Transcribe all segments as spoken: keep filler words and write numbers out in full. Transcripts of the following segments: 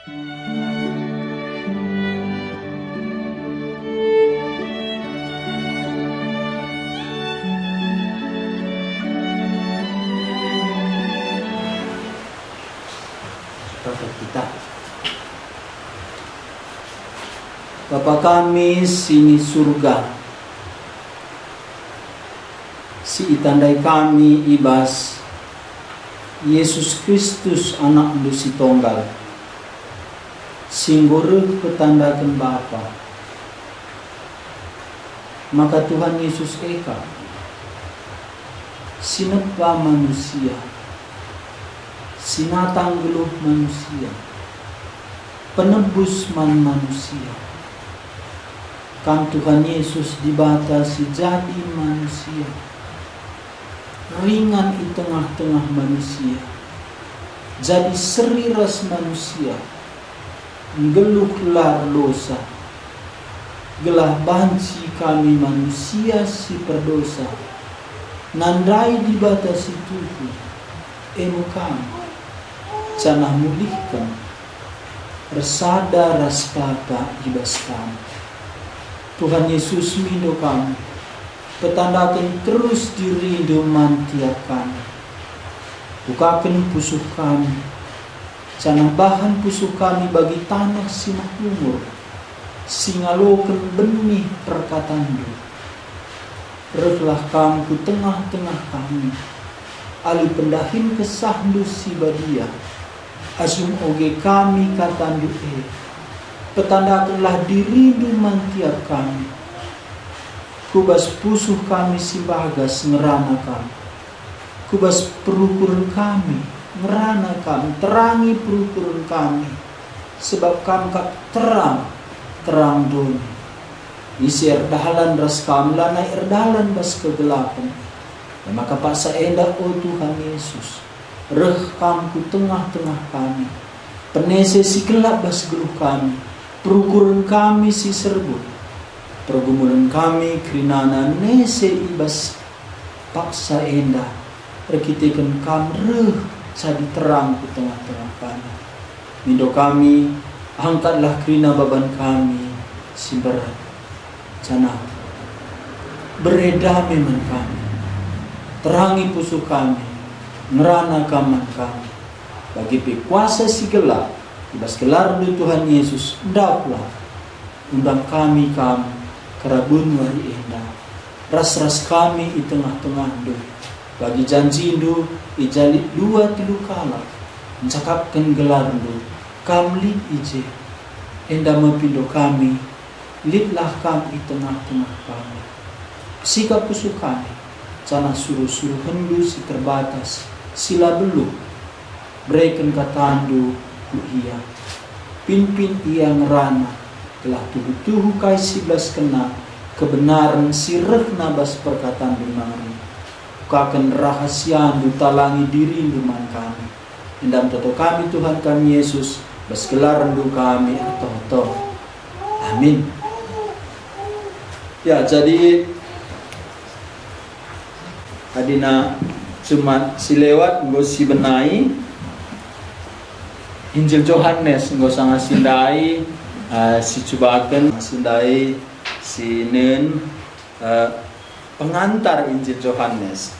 Kita. Bapa kami si ni Surga, si itandai kami i bas Yesus Kristus, AnakNdu si Tonggal, si enggo reh petandaken Bapa. Maka Tuhan Yesus e kap si nepa manusia, si natang geluh manusia, penebus man manusia. Kam Tuhan Yesus, Dibata si jadi manusia, ringan i tengah-tengah manusia, jadi seri ras manusia, nggeluh la erdosa, gelah banci kami manusia si perdosa nandai Dibata si tuhu, e me Kam, janah mulihken ersada ras Bapa i bas Kam. Tuhan Yesus, mindo kami, petandaken terus diriNdu man tiap kami. Bukaken pusuh kami, janah bahan pusuh kami bagi taneh si mehlungur, si ngaloken benih perkataNdu. Rehlah Kam ku tengah-tengah kami, alu pendahin KesahNdu si Badia, asum oge kami kataNdu e. Petandakenlah diriNdu man tiap kami. Ku bas pusuh kami si mbagas ngerana Kam. Ku bas perukuren kami ngerana Kam, terangi perukuren kami, sebab Kam kap terang, terang doni. Ise erdalan ras Kam lanai erdalan bas kegelapen. E maka paksa enda, o Tuhan Yesus, reh Kam ku tengah-tengah kami. Penese si gelap bas geluh kami, perukuren kami si serbuk, pergumulen kami kerinana nese i bas paksa enda, erkiteken Kam reh jadi terang ku tengah-tengah kami. Mindo kami, angkatlah kerina baban kami si mberat, janah bere dame man kami. Terangi pusuh kami, ngerana Kam man kami. Bage pe kuasa si gelap, i bas gelarNdu Tuhan Yesus, ndauhlah. Undang kami Kam kerabun wari enda, ras-ras kami i tengah-tengahNdu. Bagi janjiNdu, i ja lit dua telu kalak ncakapken gelarNdu, Kam lit i je. Enda me pindo kami, litlah Kam i tengah-tengah kami. Sikap pusuh kami, janah suruh-suruhenNdu si terbatas, si la beluh, bereken kataNdu ku ia. Pimpin ia ngerana, gelah tuhu-tuhu kai si belaskenna kebenaren si rehna bas perkataNdu nari. Bukaken rahasiaNdu, talangi diriNdu man kami. Enda me toto kami, Tuhan kami Yesus, bas gelarNdu kami ertoto. Amin. Ya, jadi, adina Jumat si lewat enggo sibenai Injil Johanes, enggo sanga si ndai, eh, sicubaken, si ndai sinen, eh, pengantar Injil Johanes.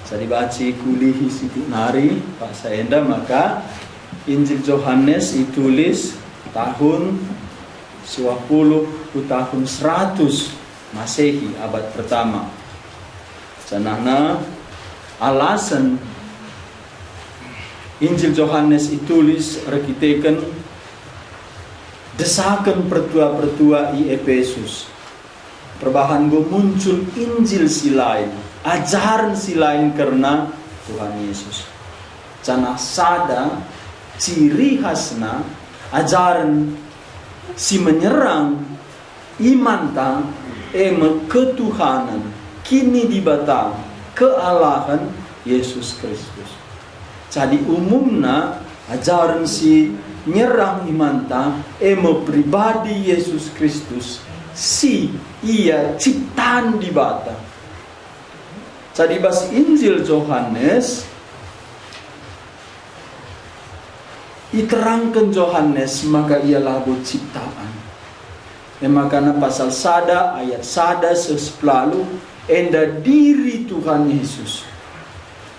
Jadi banci kulihi sitik nari, paksa enda maka Injil Johanes itulis tahun siwah puluh ku tahun seratus Masehi, abad pertama. Janahna alasen Injil Johanes itulis erkiteken desaken pertua-pertua i Epesus. Perbahan enggo muncul Injil si lain, ajaren si lain kerna Tuhan Yesus. Janah sada ciri khasna ajaren si menyerang imanta, e me ketuhanen, kinidibatan, kealahen Yesus Kristus. Jadi umumna ajaren si nyerang imanta, e me pribadi Yesus Kristus, si Ia ciptan Dibata. Jadi bas Injil Johanes, Iterangken Johanes maka ia labo ciptaan. E maka na pasal sada ayat sada seh sepuluh alu, enda diri Tuhan Yesus.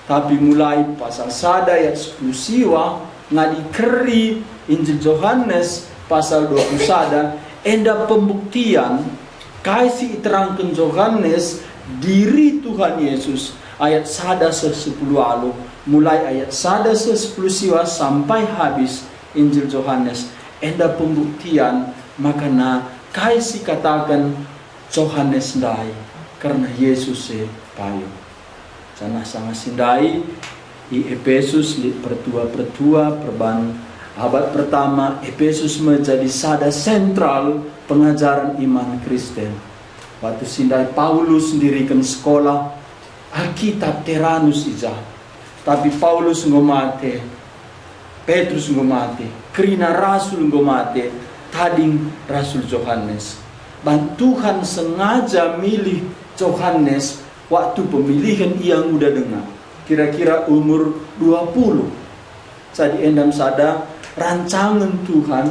Tapi mulai pasal sada ayat sepuluh siwa, ngadi keri Injil Johanes pasal dua puluh sada, enda pembuktian kai si iterangken Johanes diri Tuhan Yesus, ayat sada seh sepuluh alu, mulai ayat sada seh sepuluh siwa sampai habis Injil Johanes, enda pembuktian maka na kai si kataken Johanes ndai kerna Yesus e payo. Janah sanga si ndai, i Epesus lit pertua-pertua perban abad pertama, Epesus me jadi sada sentral pengajaren iman Kristen. Waktu si ndai Paulus ndiriken sekolah Alkitab Teranus i jah. Tapi Paulus enggo mate, Petrus enggo mate, kerina rasul enggo mate, tading rasul Johanes. Ban Tuhan sengaja milih Johanes waktu pemilihen ia nguda denga, kira-kira umur dua puluh. Jadi enda me sada rancangen Tuhan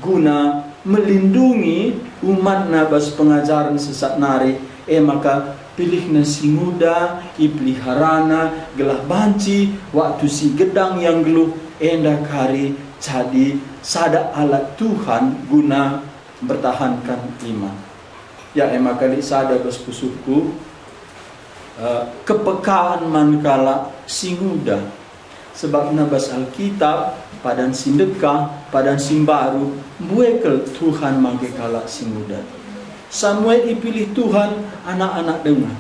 guna melindungi umatna bas pengajaren sesat nari, e maka pilihna si nguda, ipeliharana, gelah banci waktu si gedang ia nggeluh, enda kari jadi sada alat Tuhan guna mpertahanken iman. Ya, e maka lit sada bas pusuhku, eh, kepekaan man kalak si nguda. Sebabna bas Alkitab, padan si ndekah, padan si mbaru, mbue kal Tuhan make kalak si nguda. Samuel ipilih Tuhan anak-anak denga.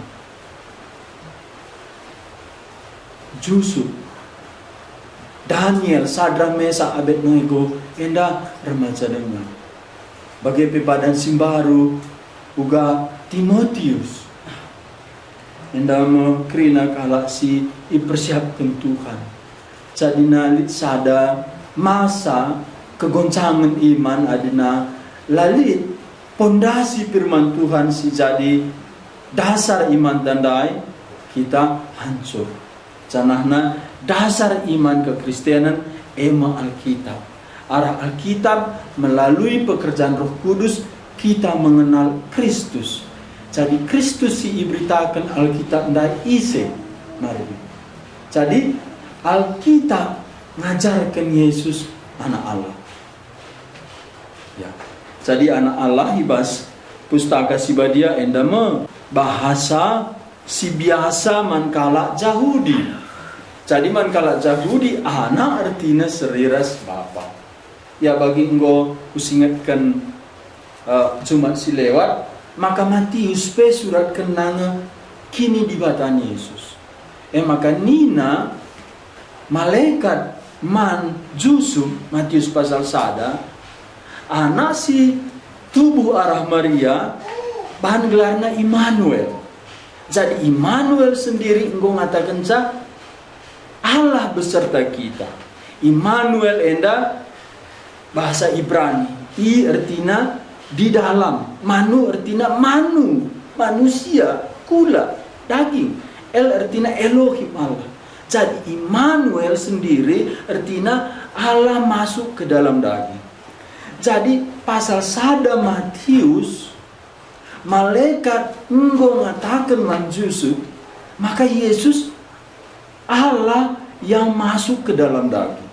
Jusup, Daniel, Sadrak, Mesak, Abednego, enda remaja denga. Bage pe padan si mbaru uga Timotius. Enda me kerina kalak si ipersiapken Tuhan. Jadina lit sada masa kegoncangen iman, adina la lit pondasi firman Tuhan si jadi dasar imanta ndai, kita hancur. Janahna dasar iman kekristenen e me Alkitab. Arah Alkitab, melalui pekerjaan Roh Kudus, kita mengenal Kristus. Jadi Kristus si iberitaken Alkitab ndai ise? Mari. Jadi Alkitab ngajarken Yesus Anak Allah. Ya. Jadi Anak Allah i bas Pustaka Si Badia enda me bahasa si biasa man kalak Jahudi. Jadi man kalak Jahudi, anak ertina seri ras bapa. Ya, bagi enggo kusingetken, eh, Jumat si lewat, maka Matius pe suratkenna nge kinidibatan Yesus. E maka nina malekat man Jusup, Matius pasal sada, anak si tubuh arah Maria, bahan gelarna Immanuel. Jadi Immanuel sendiri enggo ngatakenca Allah beserta kita. Immanuel enda bahasa Ibrani, i ertina di dalam, manu ertina manu, manusia, kula, daging, el ertina Elohim, Allah. Jadi Immanuel sendiri ertina Allah masuk ke dalam daging. Jadi pasal sada Matius, malekat enggo ngataken man Jusup maka Yesus Allah yang masuk ke dalam daging.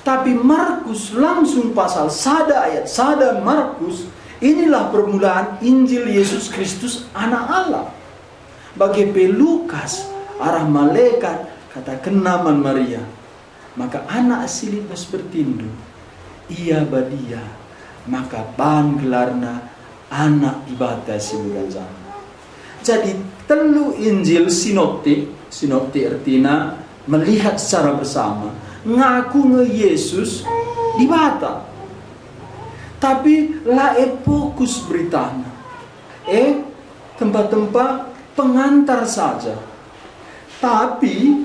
Tapi Markus langsung pasal sada ayat sada Markus, inilah permulaan Injil Yesus Kristus Anak Allah. Bage pe Lukas arah malekat katakenna man Maria, maka anak si lit bas bertindu, ia badia, maka bahan gelarna Anak Dibata si Muda Jana. Jadi telu Injil sinoptik, sinoptik ertina melihat secara bersama, ngaku nge Yesus Dibata. Tapi la e fokus beritana. E tempa-tempa pengantar saja. Tapi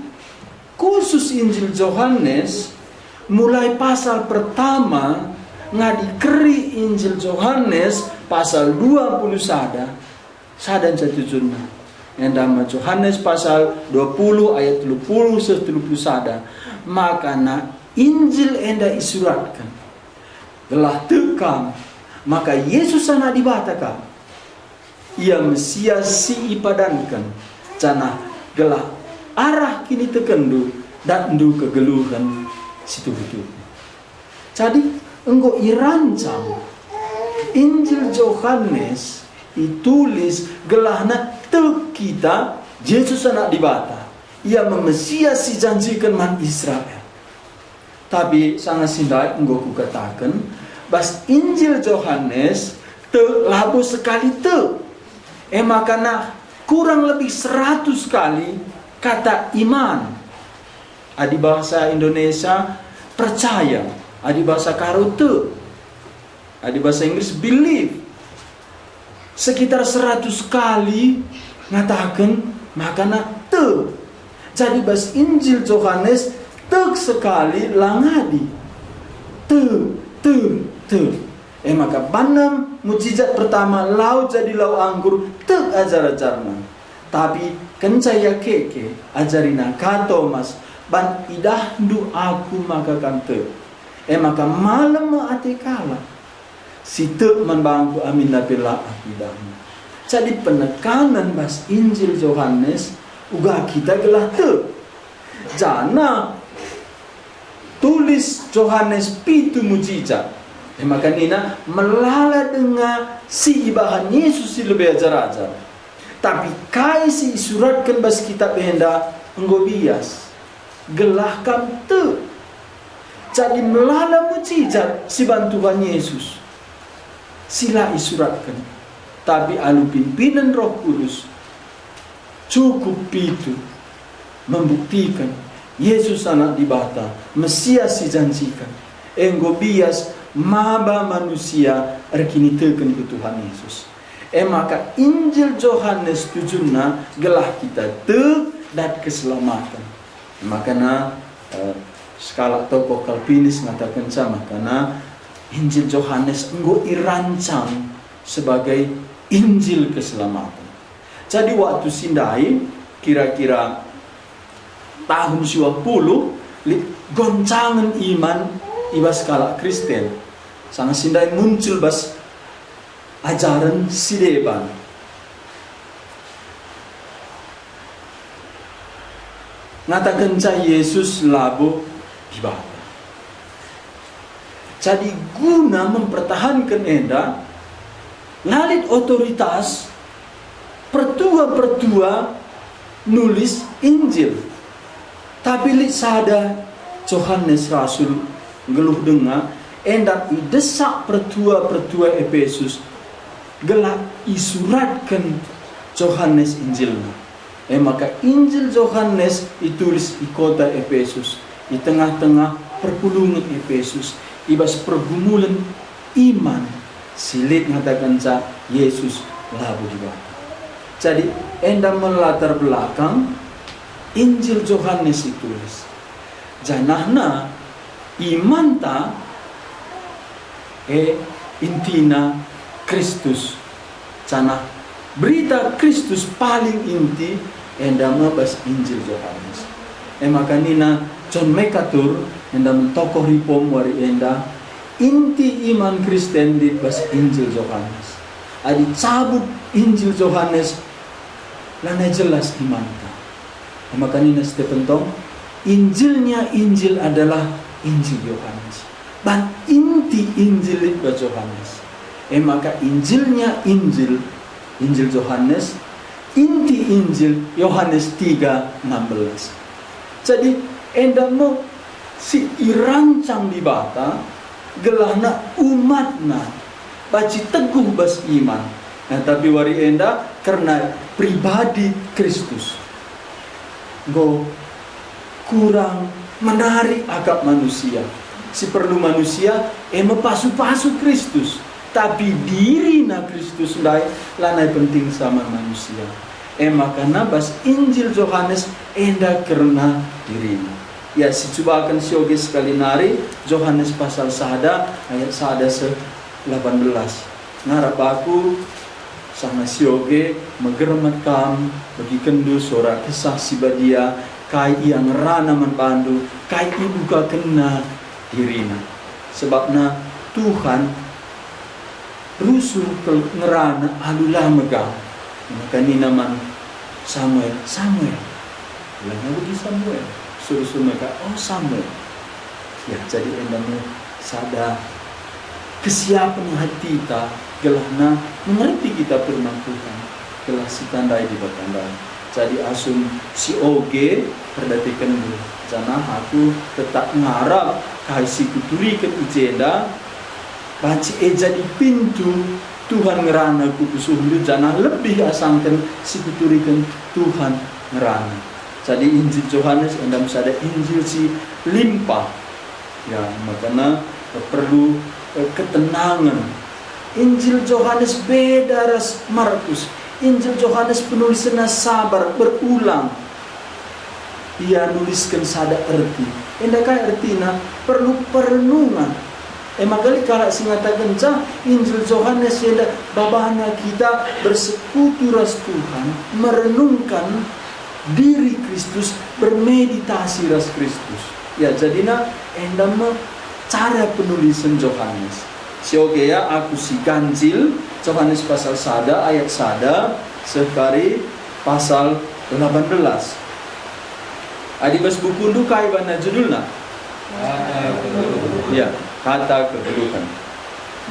khusus Injil Johanes, mulai pasal pertama ngadi keri Injil Johanes pasal dua puluh sada, sada nca tujunna. Enda me Johanes pasal dua puluh ayat telu puluh seh telu puluh sada. Maka na Injil enda isuratken gelah tek kam maka Yesus Anak Dibata ka. Ia Mesias si ipadanken, janah gelah arah kinitekenndu datndu kegeluhen si tuhu-tuhu. Jadi, enggo irancang Injil Johanes itulis gelahna tek kita Jesus Anak Dibata. Ia me Mesias si janjiken man Israel. Tapi sanga si ndai enggo kukataken, bas Injil Johanes tek labo sekali tek. E maka nah kurang lebih seratus kali kata iman. Adi bahasa Indonesia, percaya. Adi bahasa Karo, tek. Adi bahasa Inggris, believe. Sekitar seratus kali ngataken makana tek. Jadi bas Injil Johanes tek sekali la ngadi. Tek, tek, tek. E maka banna mujizat pertama lau jadi lau anggur tek ajar-ajarna. Tapi kenca ia keke, ajarina ka Tomas, "Ban idahndu aku maka kam tek. E maka malem me ate kalak si tek man bangku aminna pe la aku idahna." Jadi penekanen bas Injil Johanes uga kita gelah tek. Janah tulis Johanes pitu mujizat. E maka nina, "Melala denga si ibahan Yesus si lebe ajar-ajar." Tapi kai si isuratken bas kitap enda enggo bias, gelah kam tek. Jadi melala mujizat si ibahan Tuhan Yesus si la isuratken, tapi alu pimpinen Roh Kudus, cukup pitu membuktiken Yesus Anak Dibata, Mesias si janjiken, enggo bias maba manusia erkiniteken ku Tuhan Yesus. E maka Injil Johanes tujunna gelah kita tek dat keselamaten. Makana, eh, sekalak tokoh Kalvinis ngatakenca makana Injil Johanes enggo irancang sebagai Injil keselamaten. Jadi waktu si ndai, kira-kira tahun siwah puluh, lit goncangen iman i bas kalak Kristen. Sanga si ndai muncul bas ajaren si deban. Ngatakenca Yesus labo Dibata. Jadi guna mempertahanken enda, la lit otoritas pertua-pertua nulis Injil. Tapi lit sada Johanes Rasul nggeluh denga, enda idesak pertua-pertua Epesus gelah isuratken Johanes Injilna. E maka Injil Johanes itulis i kota Epesus, i tengah-tengah perpulungen Epesus, i bas pergumulen iman si lit ngatakenca Yesus labo Dibata. Jadi, enda me latar belakang Injil Johanes itulis. Janahna imanta, e, intina Kristus. Janah berita Kristus paling inti enda me bas Injil Johanes. E maka nina John MacArthur, enda me tokoh Reform wari enda, inti iman Kristen lit bas Injil Johanes. Adi cabut Injil Johanes, lanai jelas imanta. E maka nina Stephen Tong, "Injilnya Injil adalah Injil Yohanes. Ban inti Injil lit bas Johanes." E maka Injilnya Injil, Injil Johanes, inti Injil Yohanes tiga enam belas. Jadi, enda me si irancang Dibata gelahna umatna banci teguh bas iman. Nah, tapi wari enda kerna pribadi Kristus. Enggo kurang menarik akap manusia. Si perlu manusia, e me pasu-pasu Kristus. Tapi dirina Kristus ndai lanai pentingsa man manusia. E maka bas Injil Johanes enda kerna dirina. Ya, sicubaken sioge sekali nari, Johanes pasal sada ayat sada seh lapan belas. Ngarap aku, sanga sioge, megermet kam, begikenndu sora Kesah Si Badia, kai ia ngerana man bandu, kai ibukakenna dirina. Sebabna Tuhan rusur kal ngerana alu la megang. Maka nina man Samuel, "Samuel." Langa begi Samuel. Suruh-suruh maka, "Oh, Samuel." Ya, jadi enda me sada kesiapen hatita gelahna mengerti kita firman Tuhan, gelah sitandai Dibata ndai. Jadi asum si oge perdatekenndu, janah aku tetap ngarap kai si kuturiken i jenda, banci e jadi pintu Tuhan ngerana ku pusuhndu, janah lebih asangken si kuturiken Tuhan ngerana. Jadi Injil Johanes enda me sada Injil si limpah. Ya, makana, eh, perlu, eh, ketenangen. Injil Johanes beda ras Markus. Injil Johanes penulisenna sabar, berulang. Ia nulisken sada erti. Enda kai ertina? Perlu perenungan. E maka lit kalak si ngatakenca Injil Johanes enda babana kita bersekutu ras Tuhan, merenungkan diri Kristus, bermeditasi ras Kristus. Ya, jadina enda me cara penulisen Johanes. Si oge ya, aku si ganjil, Johanes pasal sada ayat sada seh kari pasal delapan belas. Adi bas bukundu kai bana judulna? Ya, Kata Kegeluhen.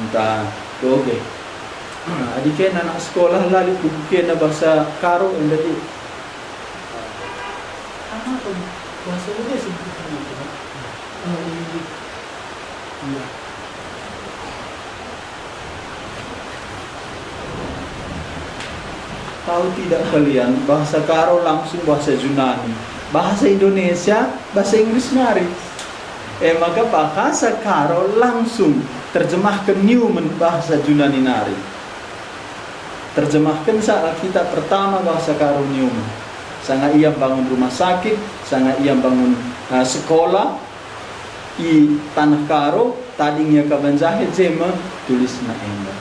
Ntah doge. Nah, adi kena anak sekolah la lit buku kena bahasa Karo enda lit. Apa bahasa Indonesia buku itu? Oh, iya. Iya. Tahu tidak kalian, bahasa Karo langsung bahasa Junani, bahasa Indonesia, bahasa Inggris nari. E maka bahasa Karo langsung terjemahken Newman bahasa Junani nari. Terjemahkenca Alkitab pertama bahasa Karo Newman. Sanga ia mbangun rumah sakit, sanga ia mbangun, eh, sekolah, i taneh Karo, tading ia ka Banjar, e je me tulisna enda.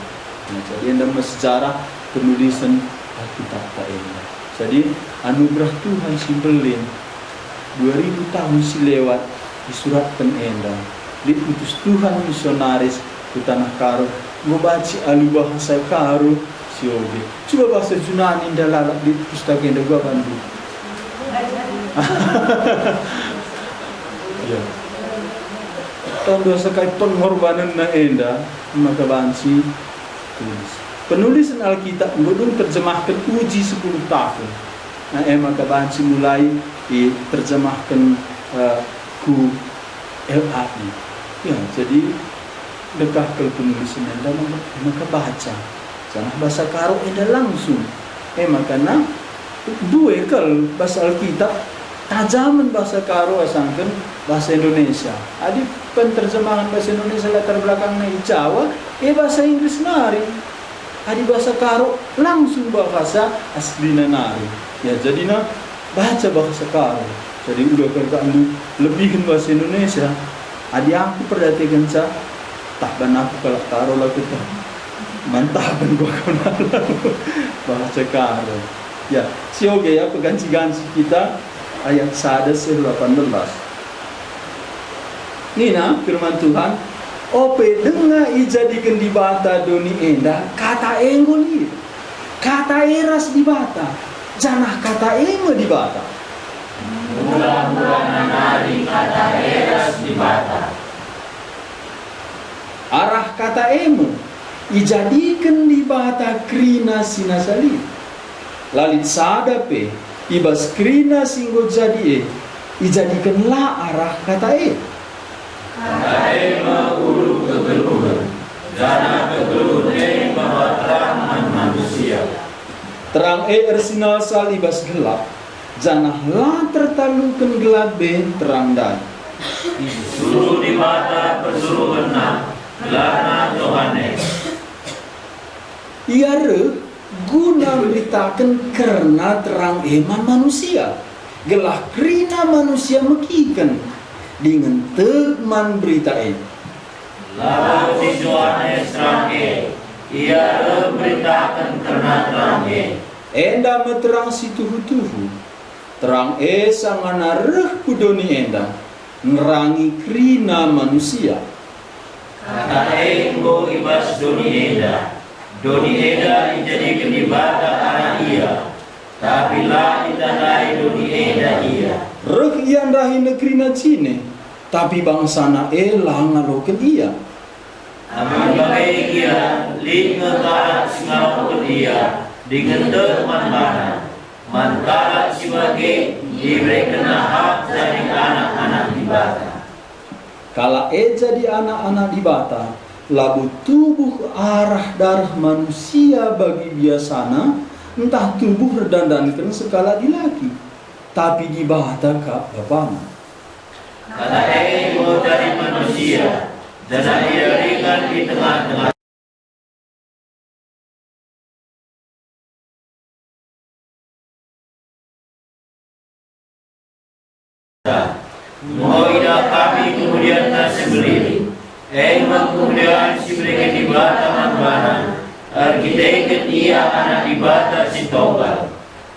Nah, jadi enda me sejarah penulisen Alkitab ta enda. Jadi, anugerah Tuhan si mbelin, dua ribu tahun si lewat, isuratken enda. Lit utus Tuhan misionaris ku taneh Karo, enggo banci alu bahasa Karo, si oge. Cuba bahasa Junani enda lalap di pustaka enda, uga bandu. Ya. Tando sekai pengorbanenna enda, maka banci tulis. Penulisen Alkitab enggo dung terjemahken uji sepuluh tahun. Nah, e maka banci mulai diterjemahken, eh, ku L A I. Ya, jadi dekah kal penulisen enda maka, maka baca. Janah bahasa Karo enda langsung. E maka na, due kal bahasa Alkitab, tajamen bahasa Karo asangken bahasa Indonesia. Adi penterjemahan bahasa Indonesia latar belakangna i Jawa, e bahasa Inggris nari. Adi bahasa Karo, langsung bahasa aslina nari. Ya, jadina baca bahasa Karo. Jadi uga kal ka ndu lebihen bahasa Indonesia. Adi aku perdatekenca, tah ban aku kalak Karo la kueteh. Mantah ban ku aku bahasa Karo. Ya, si oge ya, peganci-ganci kita ayat sada seh delapan belas. Nina firman Tuhan, "Ope denga ijadiken Dibata doni enda, Kata e enggo lit. Kata e ras Dibata, janah Kata e me Dibata." Mula-mulana nari Kata e ras Dibata. Arah Kata e me ijadiken Dibata kerina si nasa lit. La lit sada pe i bas kerina si enggo jadi e ijadiken la arah Kata e. Kata e me ulu kegeluhen, janah kegeluhen e maba terang man manusia. Terang e ersinalsal i bas gelap, janah la tertaluken gelap be terang ndai. Isuruh Dibata persuruhenNa, gelarna Johanes. Ia reh guna mberitaken kerna terang e man manusia, gelah kerina manusia megiken dingen tek man berita e. Labo si Johanes terang e, ia reh mberitaken kerna terang e. Enda me terang si tuhu-tuhu. Terang e sangana reh ku doni enda, nerangi kerina manusia. Kata e enggo i bas doni enda. Doni enda ijadiken Dibata arah ia, tapi la itandai doni enda ia. Reh ia ndahi negerina jine, tapi bangsana e la ngaloken ia. Amin bage gia, lit nge kalak si ngaloken ia, dingen tek man bana. Man kalak si bage iberekenna hak jadi anak-anak Dibata. Kalak e jadi anak-anak Dibata, labo tubuh arah dareh manusia bagi biasana, ntah tubuh erdandanken sekalak dilaki, tapi Dibata kap Bapana. Kata e enggo jadi manusia, janah ia ringan i tengah-tengah. Enggo idah kami kemulianNa si mbelin, e me kemulian si ibereken Dibata man baNa, erkiteken Ia Anak Dibata si tonggal.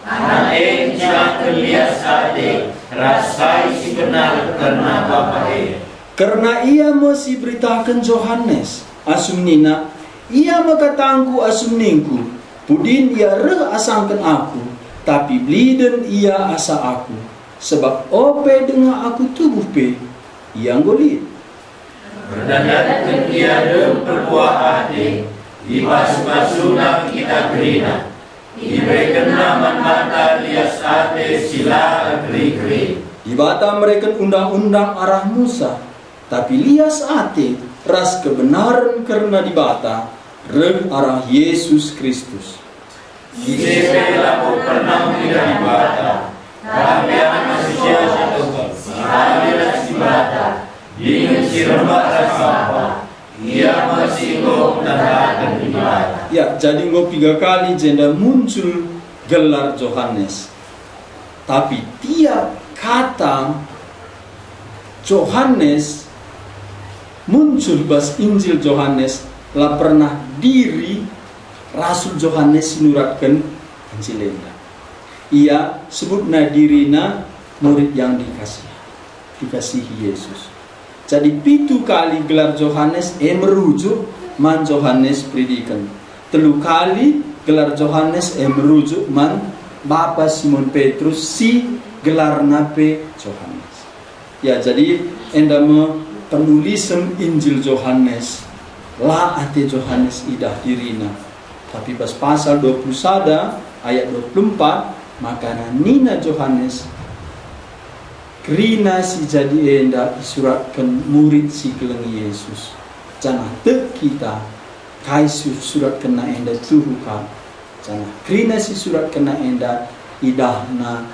Anak e ncidahken lias ate ras kai si benar kerna Bapa e. Kerna ia me si iberitaken Johanes, asum nina, "Ia me katangku asum ningku, 'Pudin ia reh asangken aku, tapi beliden ia asa aku, sabap ope denga aku tubuh pe, ia enggo lit.'" Erdandanken ia dem perkuah ate, ipasu-pasuna kita kerina. IberekenNa man banta lias ate si la erkeri-keri. Dibata mereken undang-undang arah Musa, tapi lias ate ras kebenaren kerna Dibata reh arah Yesus Kristus. Ise pe labo pernah ngidah Dibata, tapi Anak Manusia si kali ras Dibata, dingen si rembak ras Bapa, Ia me si enggo ntandaken Dibata. Ya, jadi enggo piga kali jenda muncul gelar Johanes. Tapi tiap kata Johanes muncul bas Injil Johanes, la pernah diri Rasul Johanes si nuratken Injil enda. Ia sebutna dirina murid yang dikasihi, dikasihi Yesus. Jadi pitu kali gelar Johanes e merujuk man Johanes Peridiken. Telu kali gelar Johanes e merujuk man bapa Simon Petrus si gelarna pe Johanes. Ya, jadi enda me penulisen Injil Johanes. La ate Johanes idah dirina. Tapi bas pasal dua puluh sada ayat dua puluh empat, maka nina Johanes, "Kerina si jadi enda isuratken murid si kelengi Yesus, janah tek kita kai si isuratkenna enda tuhu kap, janah kerina si isuratkenna enda idahna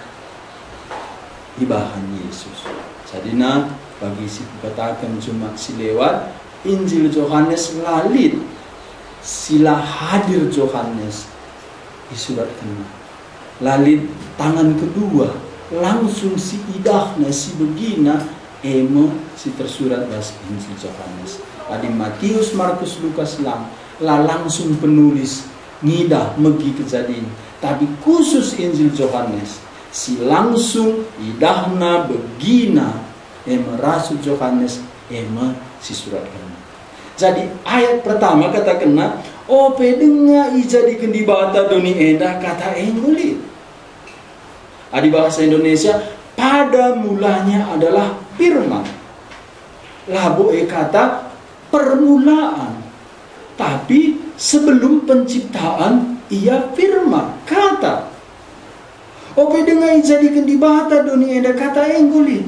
ibahan Yesus." Jadina bagi si kukataken Jumat si lewat, Injil Johanes la lit si la hadir Johanes isuratkenna. La lit tangan kedua, langsung si idahna, si begina, e me si tersurat bas Injil Johanes. Adi Matius, Markus, Lukas lang, la langsung penulis ngidah megi kejadin, tapi khusus Injil Johanes si langsung idahna, begina, e me Rasul Johanes, e me si suratkenna. Jadi ayat pertama katakenna, "Ope denga ijadiken Dibata doni enda, Kata e enggo lit." Adi bahasa Indonesia, pada mulanya adalah firman. Labo e kata permulaan, tapi sebelum penciptaan ia firman, kata. Ope denga ijadiken Dibata doni enda, Kata e enggo lit.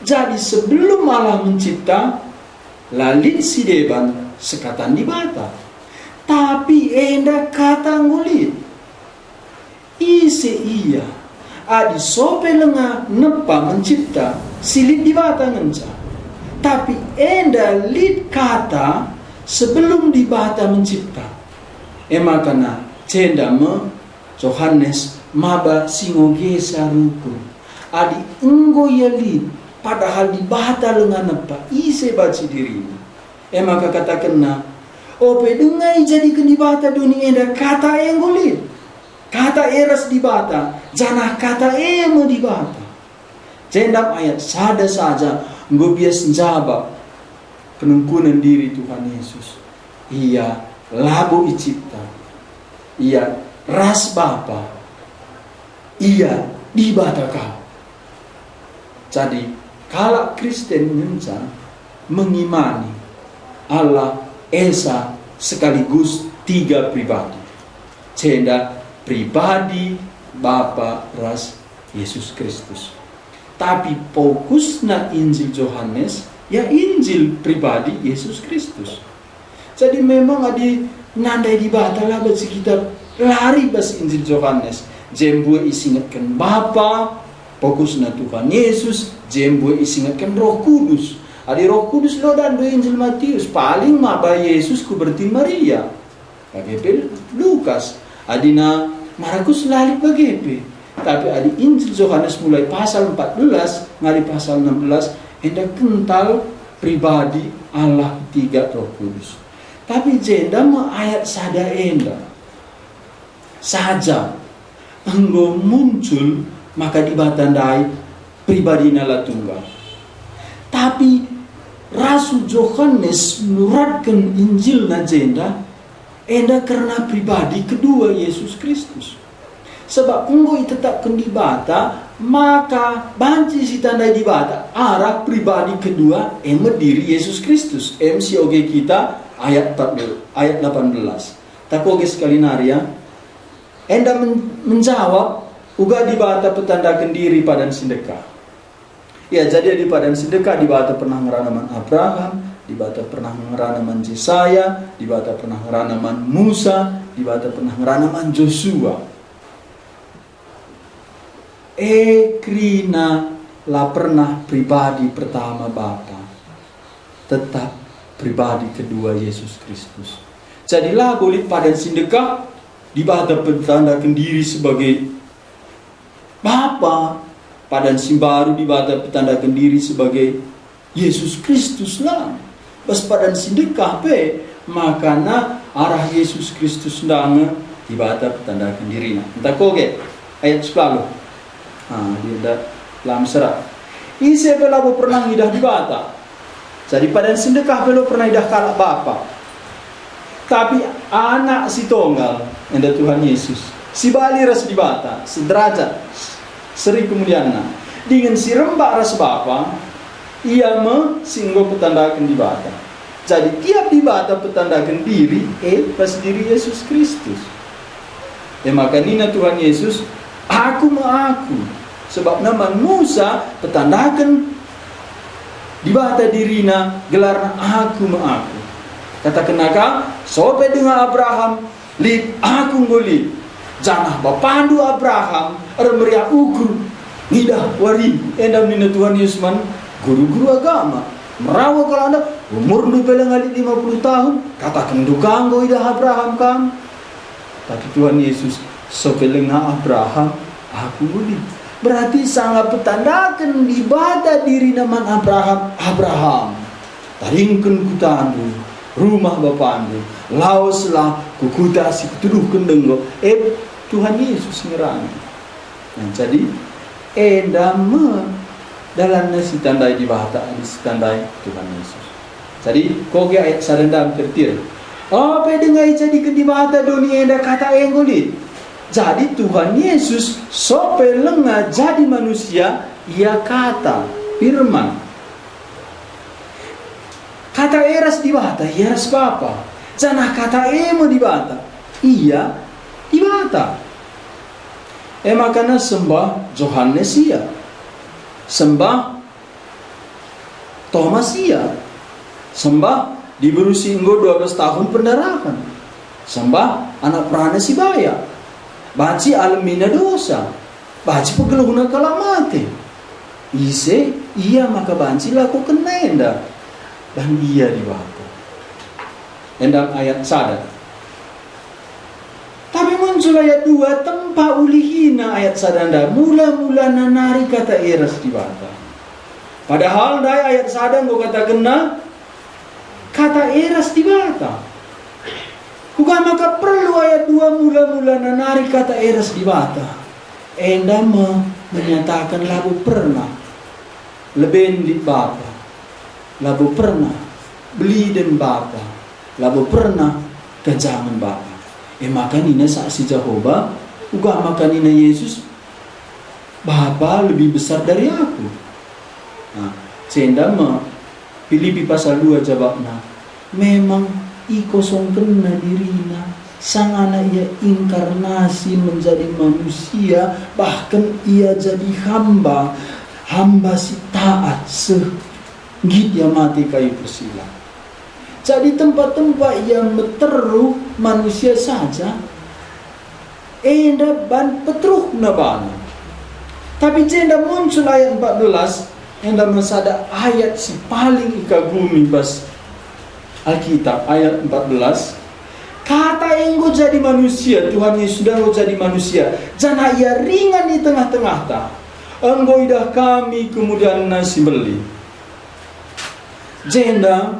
Jadi sebelum Allah mencipta, la lit si deban sekatan Dibata. Tapi enda Kata enggo lit. Ise ia, adi sope lenga nepa mencipta, si lit Dibata ngenca. Tapi enda lit Kata sebelum Dibata mencipta. E maka na, jenda me Johanes maba si ngogesa rukun. Adi enggo ia lit, padahal Dibata lenga nepa, ise banci dirina? E maka katakenna, "Ope denga ijadiken Dibata doni enda, Kata e enggo lit." Kata e ras Dibata, janah Kata e me Dibata. Jenda ayat sada saja enggo bias njabap penungkunen diri Tuhan Yesus. Ia labo icipta. Ia ras Bapa. Ia Dibata kap. Jadi, kalak Kristen ngenca mengimani Allah Esa sekaligus tiga pribadi. Jenda pribadi Bapa ras Yesus Kristus. Tapi fokusna Injil Johanes, ya Injil pribadi Yesus Kristus. Jadi memang adi nandai Dibata la banci kita lari bas Injil Johanes. Jembue isingetken Bapa, fokusna Tuhan Yesus, jembue isingetken Roh Kudus. Adi Roh Kudus lo dan do Injil Matius, paling maba Yesus ku Bertin Maria. Bage pe Lukas, adina Markus la lit bage pe. Tapi adi Injil Johanes mulai pasal empat belas, ngali pasal enam belas, enda kental pribadi Allah tiga Roh Kudus. Tapi jenda me ayat sada enda saja enggo muncul maka Dibata ndai pribadina la tunggal. Tapi Rasul Johanes nuratken Injilna jenda enda kerna pribadi kedua Yesus Kristus. Sebab enggo itetapken Dibata maka banci sitandai Dibata arah pribadi kedua, e me diri Yesus Kristus, em si oge kita ayat empat belas, ayat delapan belas. Takoge sekali nari, ya. Enda men-, menjawab uga Dibata petandaken diri padan si ndekah. Ya, jadi adi padan si ndekah Dibata pernah ngerana man Abraham, Dibata pernah ngerana man Jesaya, Dibata pernah ngerana man Musa, Dibata pernah ngerana man Josua. E kerina la pernah pribadi pertama Bapa, tetap pribadi kedua Yesus Kristus. Jadi labo lit padan si ndekah Dibata petandaken diri sebagai Bapa, padan si mbaru Dibata petandaken diri sebagai Yesus Kristus la. Bas padan si ndekah pe, makana arah Yesus Kristus ndange Dibata petandaken diriNa. Ntah koge, ayat sepuluh. Ah, dia enda la mesera. Ise pe labo pernah ngidah Dibata. Jadi padan si ndekah pe la pernah idah kalak Bapa. Tapi Anak si Tonggal, enda Tuhan Yesus, si bali ras Dibata, sederajat, seri kemulianNa, dingen si rembak ras Bapa, Ia me si enggo petandaken Dibata. Jadi tiap Dibata petandaken diri, e, ras diri Yesus Kristus. E maka nina Tuhan Yesus, "Aku me Aku." Sebabna man Musa petandaken Dibata diriNa, gelarNa, "Aku me Aku." KatakenNa ka, "Sope denga Abraham, lit, Aku enggo lit. Janah bapandu Abraham ermeriah ukur ngidah wari." Enda nina Tuhan Yesus man guru-guru agama, "Merawa kalak enda, umurndu pe langa lit lima puluh tahun, katakenndu ka enggo idah Abraham kam?" Tapi Tuhan Yesus, "Sope lenga Abraham, Aku lit." Berarti sanga petandaken Dibata diriNa man Abraham, "Abraham, taringken kutandu, rumah bapandu, laweslah ku kuta si kutuduhken enggo." E, Tuhan Yesus ngerana. Nah, jadi enda me dalanna sitandai Dibata adi sitandai Tuhan Yesus. Jadi, koge ayat sada ndai ertir. Ope denga ijadiken Dibata doni enda, Kata e enggo lit. Jadi, Tuhan Yesus sope lenga jadi manusia, Ia Kata, Firman. Kata e ras Dibata, Ia ras Bapa. Janah Kata e me Dibata. Ia Dibata. E makana sembah Johanes Ia. Sembah Tomas Ia. Sembah diberu si enggo dua belas tahun pendarahen. Sembah anak perana si bayak. Banci alemina dosa. Banci pegeluhna kalak mate. Ise ia maka banci lakoken enda? Dan Ia Dibata. Enda ayat sada. Tapi muncul ayat dua, tempa ulihina ayat sada enda, mula-mulana nari Kata e ras Dibata. Padahal ndai ayat sada enggo katakenna, Kata e ras Dibata. Kuga maka perlu ayat dua mula-mulana nari kata e ras Dibata. Enda me menyataken labo pernah leben lit Bapa, labo pernah beliden Bapa, labo pernah ganjangen Bapa. E maka nina Saksi Jehoba, uga maka nina Yesus, "Bapa lebih besar dari Aku." Nah, cenda me Filipi pasal dua jabapna, memang ikosongkenna dirina, sangana ia inkarnasi menjadi manusia, bahkan ia jadi hamba, hamba si taat seh nggit ia mate kayu persilang. Jadi tempa-tempa ia meteruh manusia saja, enda ban peteruhna bana. Tapi jenda muncul ayat empat belas, enda me sada ayat si paling ikagumi bas Alkitab, ayat empat belas. Kata enggo jadi manusia, Tuhan Yesus enda enggo jadi manusia, janah ia ringan i tengah-tengahta. Enggo idah kami kemulianNa si mbelin. Jenda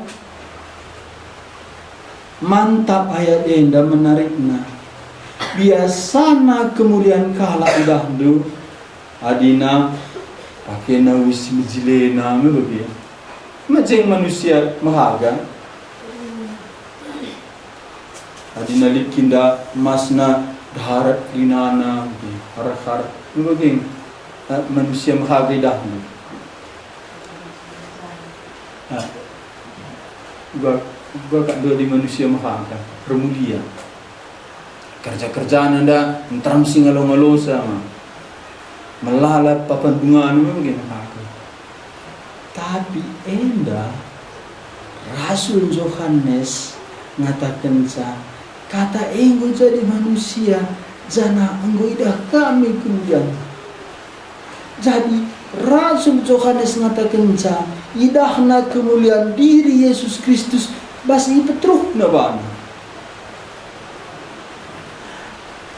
mantap ayat enda menarikna. Biasana kemulian kalak idahndu, adina pakena uis mejilena me bage. Mejeng manusia mehaga. Adina lit kinda emasna, darat kerinana, harek-harek. Me bage, eh, manusia mehaga idahndu. Ah, uga, uga kak ndadi manusia mehaga, ermulia. Kerja-kerjana enda nterem si ngalo-ngalosa, melalap papan bungana, me bage mehaga. Tapi enda Rasul Johanes ngatakenca, "Kata enggo jadi manusia, janah enggo idah kami kemulianNa." Jadi, Rasul Johanes ngatakenca, idahna kemulian diri Yesus Kristus bas ipeteruhna bana.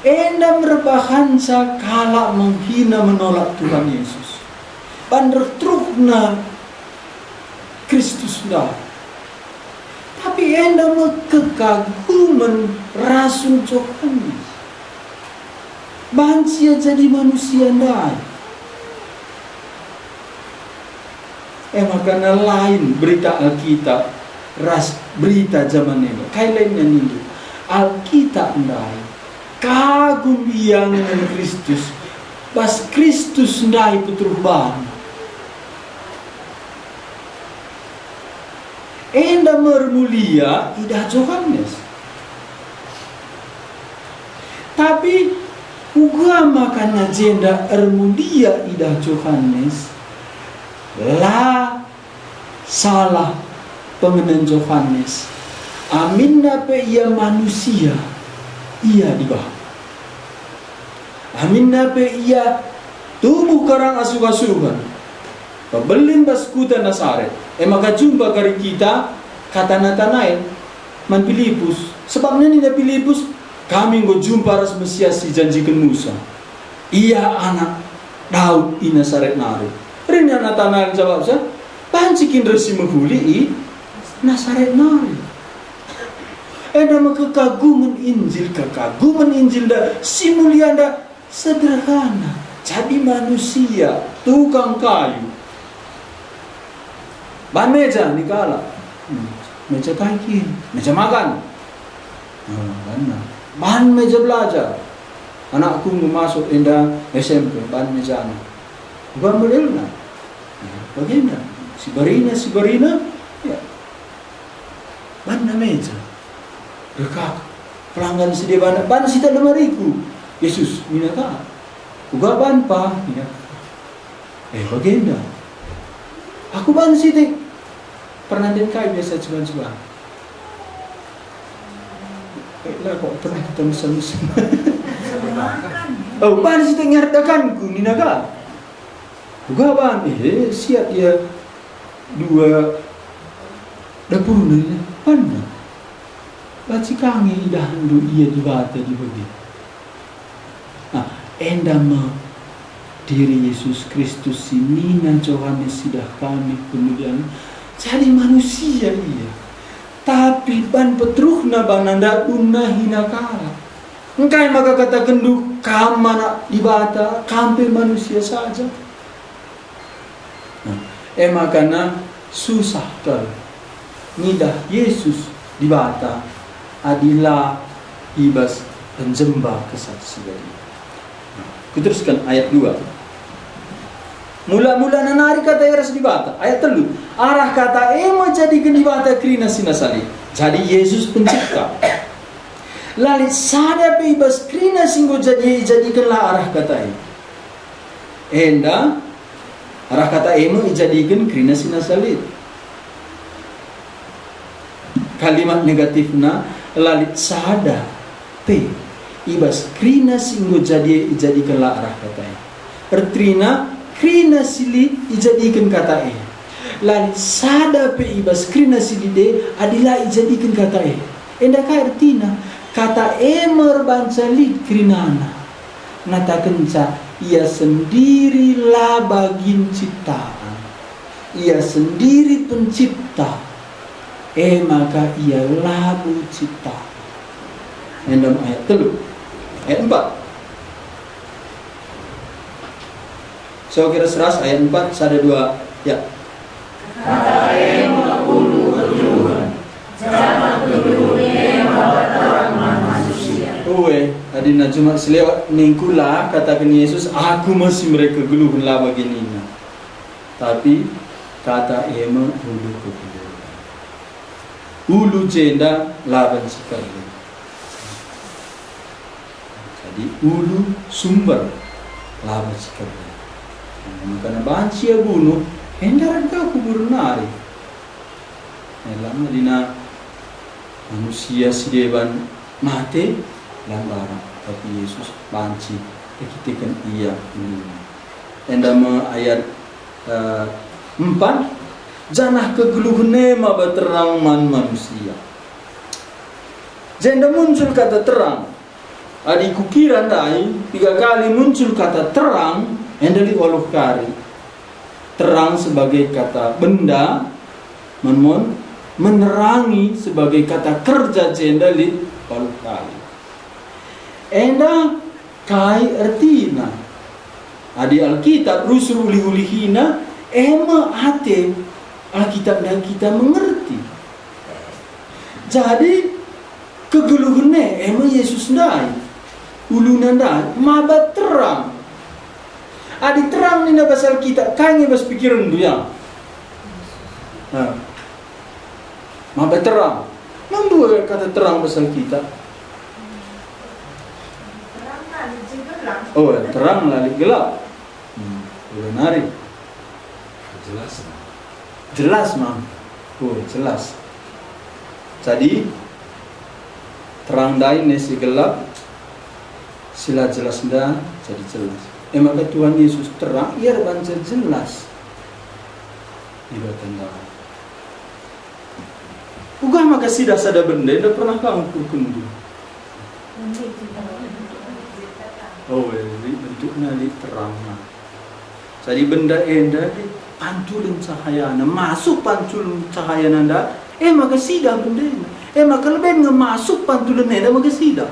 Enda merbahanca kalak menghina menolak Tuhan Yesus. Ban erteruhna Kristus ndai. Tapi enda me kekagumen Rasul Johanes. Banci ia jadi manusia ndai. E maka lain berita Alkitab ras berita jaman enda. Kai lainna nindu? Alkitab ndai kagum ia ngenehen Kristus, bas Kristus ndai peteruh bana. Enda me ermulia idah Johanes. Tapi uga maka na jenda ermulia idah Johanes? La salah pengenen Johanes. Aminna pe ia manusia, ia Dibata. Aminna pe ia tubuh karang asuh-asuhen, pebelin bas kuta Nasaret. E maka jumpa kari kita kata Natanael man Pilipus. Sebab nina Pilipus, "Kami enggo jumpa ras Mesias si ijanjiken Musa. Ia anak Daud i Nasaret nari." Rina Natanael njawabsa, "Banci kin reh si mehuli i Nasaret nari?" Enda me kekagumen Injil, kekagumen Injil enda, si mulia enda, sederhana, jadi manusia, tukang kayu. Ban meja ni kalak. Hmm, meja kai kin? Meja makan. Hmm, banna. Ban meja belajar. Anakku enggo masuk enda S M P, ban mejana. Uga modelna. Ya, bagenda. Si barina, si barina, ya. Banna meja. Reh ka pelanggan si debana, "Ban sita lemariku." "Yesus," nina ka. "Uga ban, Pa," nina. Eh, bagenda. "Aku ban sitik." Pernah ndai kai biasa cuban-cuban? Eh, la kok pernah kita mesen-mesen. "Oh, ban sitik ngerdakanku," nina ka. "Uga ban." Eh, siat ia dua dapurna, nina, "Banna. Banci ka nge idahndu ia Dibata di bage." Nah, enda me diri Yesus Kristus si nina Johanes, "Idah kami kemulian." Jadi manusia ia. Tapi ban peteruhna bana nda dunna hina kalak. Engkai maka katakenndu, "Kam anak Dibata, kam pe manusia saja"? Nah, e makana susah kal ngidah Yesus Dibata adi la i bas penjemba Kesah Si Badia. Nah, kuterusken ayat dua. Mula-mulana nari Kata e ras Dibata. Ayat telu. Arah Kata e me ijadiken Dibata kerina si nasa lit. Jadi Yesus pencipta. La lit sada pe i bas kerina si enggo jadi e ijadikenlah arah Kata e. Enda arah Kata e me ijadiken kerina si nasa lit. Kalimat negatifna, la lit sada pe i bas kerina si enggo jadi e ijadikenlah arah Kata e. Ertina, kerina si lit ijadiken Kata e. La lit sada pe i bas kerina si lit e adi la ijadiken Kata e. Enda ka ertina, Kata e me erbanca lit kerinana. Ngatakenca, "Ia sendiri la bagin ciptaan. Ia sendiri pencipta, e maka Ia labo ciptaan." Enda me ayat telu. Ayat empat. So, kira seras ayat empat, sada, dua, ya. Kata e me ulu kegeluhen, janah kegeluhen e maba terang man manusia. Ue, adina cuma selewat ningkula kataken Yesus, "Aku me si mere kegeluhen," la bagi nina. Tapi Kata e me ulu kegeluhen. Ulu jenda la banci kering. Jadi ulu sumber la banci kering. Nah, makana banci ia bunuh, enda rega kuburen nari. Ela adina manusia si deban mate, la mbarak, tapi Yesus banci erkiteken ia uluna. Enda me ayat, eh, empat, "Janah kegeluhen e maba terang man manusia." Jenda muncul kata terang. Adi kukira ndai, piga kali muncul kata terang, enda lit waluh kari. Terang sebagai kata benda, man mon, menerangi sebagai kata kerja, jenda lit waluh kali. Enda kai ertina? Adi Alkitab rusur ulih-ulihina, e me ate Alkitab ndai kita mengerti. Jadi, kegeluhen e, e me Yesus ndai. Uluna ndai, maba terang. Adi terang nina bas Alkitab, kai nge bas pikirenndu, ya? Nah. Maba terang. Nambua kata terang bas Alkitab? Oh, terang la lit gelap. Hmm, ula nari. Jelas, Mam. Jelas, Mam. Oh, jelas. Jadi, terang ndai nina si gelap, si la jelas enda jadi jelas. E maka Tuhan Yesus terang, ia erbanca jelas. Dibata ndai. Uga maka sidah sada benda enda pernah kam ukurkenndu? Oh, jadi bentukna lit terang. Jadi benda enda lit pantulen cahayana, masuk pantulen cahayana enda, e maka sidah benda enda. E maka leben nge masuk pantulen enda maka sidah.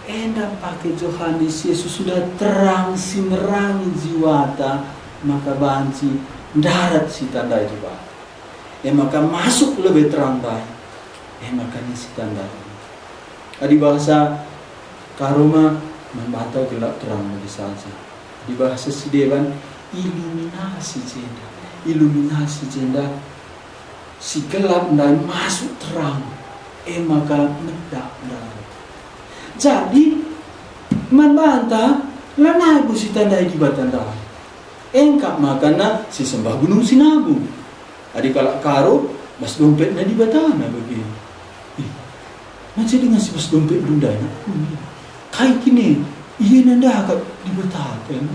Enda pake Johanes, Yesus enda terang si nerangi jiwata, maka banci ndarat si tandai Dibata. E maka masuk lebe terang ndai, e maka nina si tandai. Adi bahasa Karo ma, mata gelap terang bagi saja. Adi bahasa si deban, iluminasi jenda. Iluminasi jenda si gelap ndai masuk terang, e maka medak ndai. Jadi, man banta, lanai bo si tandai Dibata ndai. Engkap makana si sembah Gunung Sinabung. Adi kalak Karo, bas dompetna Dibatana bage. Ih, maka denga si bas dompetndu ndai, nak? Kai kin e? Ia nanda kap Dibata kan?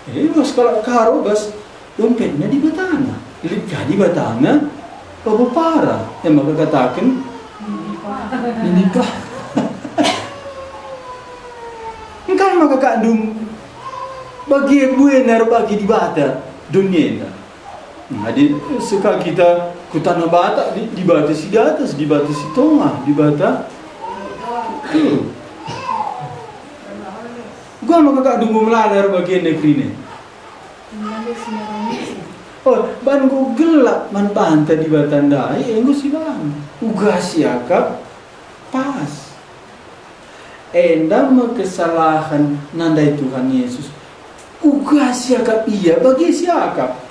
Eh, bas kalak Karo, bas dompetna Dibatana. Lit ka Dibatana, baba para. E maka kataken, nini ka. Engkai maka kak ndum bage buena erbagi Dibata dunia enda? Adi seh ka kita ku Tanah Batak, di, Dibata si di atas, Dibata si tongah, Dibata. Tuh. Uga maka kak dunggu melala erbage negeri ne. Oh, ban enggo gelap man banta Dibata ndai, enggo sibahan. Uga siakap pas. Enda me kesalahen nandai Tuhan Yesus. Uga siakap ia bage siakap.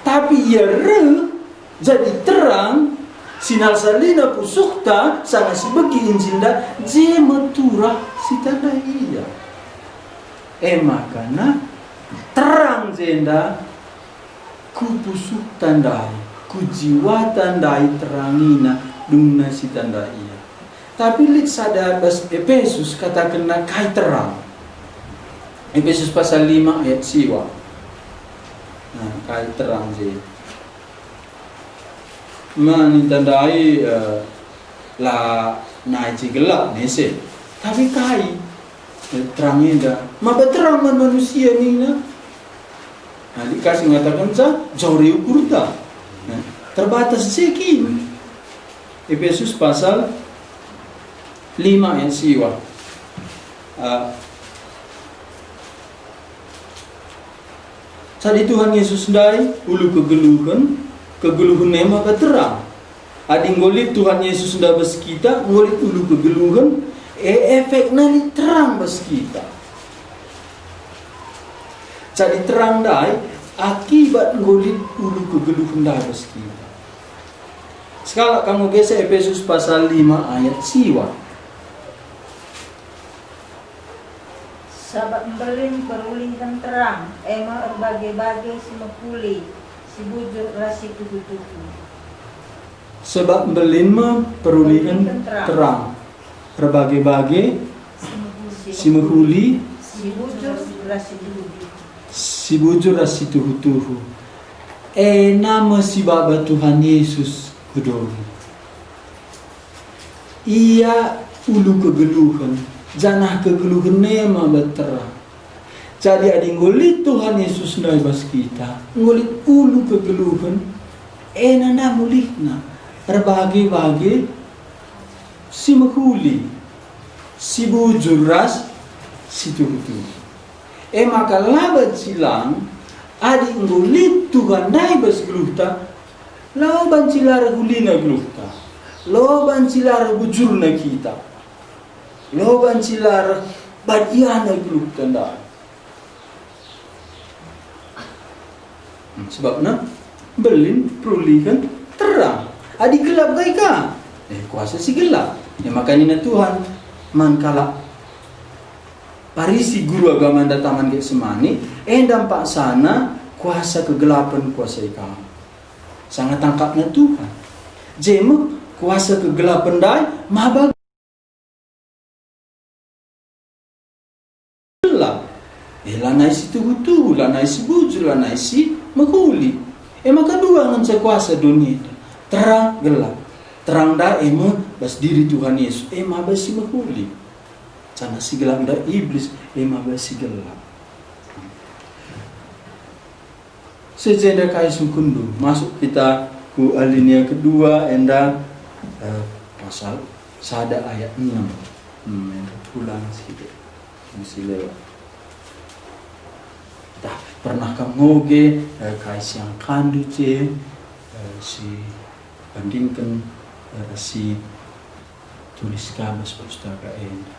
Tapi ia reh jadi terang, sinalsalina pusuhta, sanga sibegi Injilnda, je me turah sitandai ia. E maka na terang jenda ku pusuhta ndai, ku jiwata ndai terangina dungna sitandai ia. Tapi lit sada bas Epesus katakenna kai terang. Epesus pasal lima ayat siwa. Nah, kai terang je. Mani tandai, eh, la nai cigelap nese. Tapi kai, eh, terang enda? Maba terang man manusia nina. Nah, di kasih mengatakan sa, jore ukurta. Nah, terbatas sekin. Epesus pasal lima ayat siwa. Ah, Jadi Tuhan Yesus ndai ulu kegeluhen, kegeluhen e maka terang. Adi enggo lit Tuhan Yesus ndai bas kita, enggo lit ulu kegeluhen, e efekna lit terang bas kita. Jadi terang ndai akibat enggo lit ulu kegeluhen ndai bas kita. Sekalak kamu gesa Epesus pasal lima ayat siwa. Sabap mbelin perulihen terang, e me erbage-bage si mehuli, si bujur ras si tuhu-tuhu. Sebab mbelin me perulihen terang, erbage-bage si mehuli, si bujur ras si tuhu-tuhu. Si bujur ras si tuhu-tuhu. Ena me si baba Tuhan Yesus ku doni. Ia ulu kegeluhen, janah kegeluhen e maba terang. Jadi adi enggo lit Tuhan Yesus ndai bas kita, enggo lit ulu kegeluhen, ena nda mulihna erbage-bage si mehuli, si bujur ras si tuhu-tuhu. E maka la banci lang, adi enggo lit Tuhan ndai bas geluhta, la banci la reh ulina geluhta, la banci la reh bujurna kita, la banci la reh badiana geluhta ndai. Hmm, sebabna mbelin perulihen terang. Adi gelap kai ka? Eh, kuasa si gelap. E maka nina Tuhan man kalak Parisi guru agama enda taman Getsemani, enda mpaksana kuasa kegelapen kuasai kam. Sanga tangkapna Tuhan. Jeme kuasa kegelapen ndai maba gelap. Eh, lanai si tuhu-tuhu, lanai si bujur, lanai si mehuli. E maka dua ngenca kuasa doni enda. Terang, gelap. Terang ndai e me bas diri Tuhan Yesus, e maba si mehuli. Janah si gelap ndai Iblis, e maba si gelap. Seh jenda kai sungkunndu, masuk kita ku alinea kedua enda, eh, pasal sada ayat enem. Hmm, enda ulang sitik. Mesti lewat. Dah, pernah kam ngoge, eh, kai si angkandu je, eh, si bandingken, eh, si tulis ka bas pustaka enda.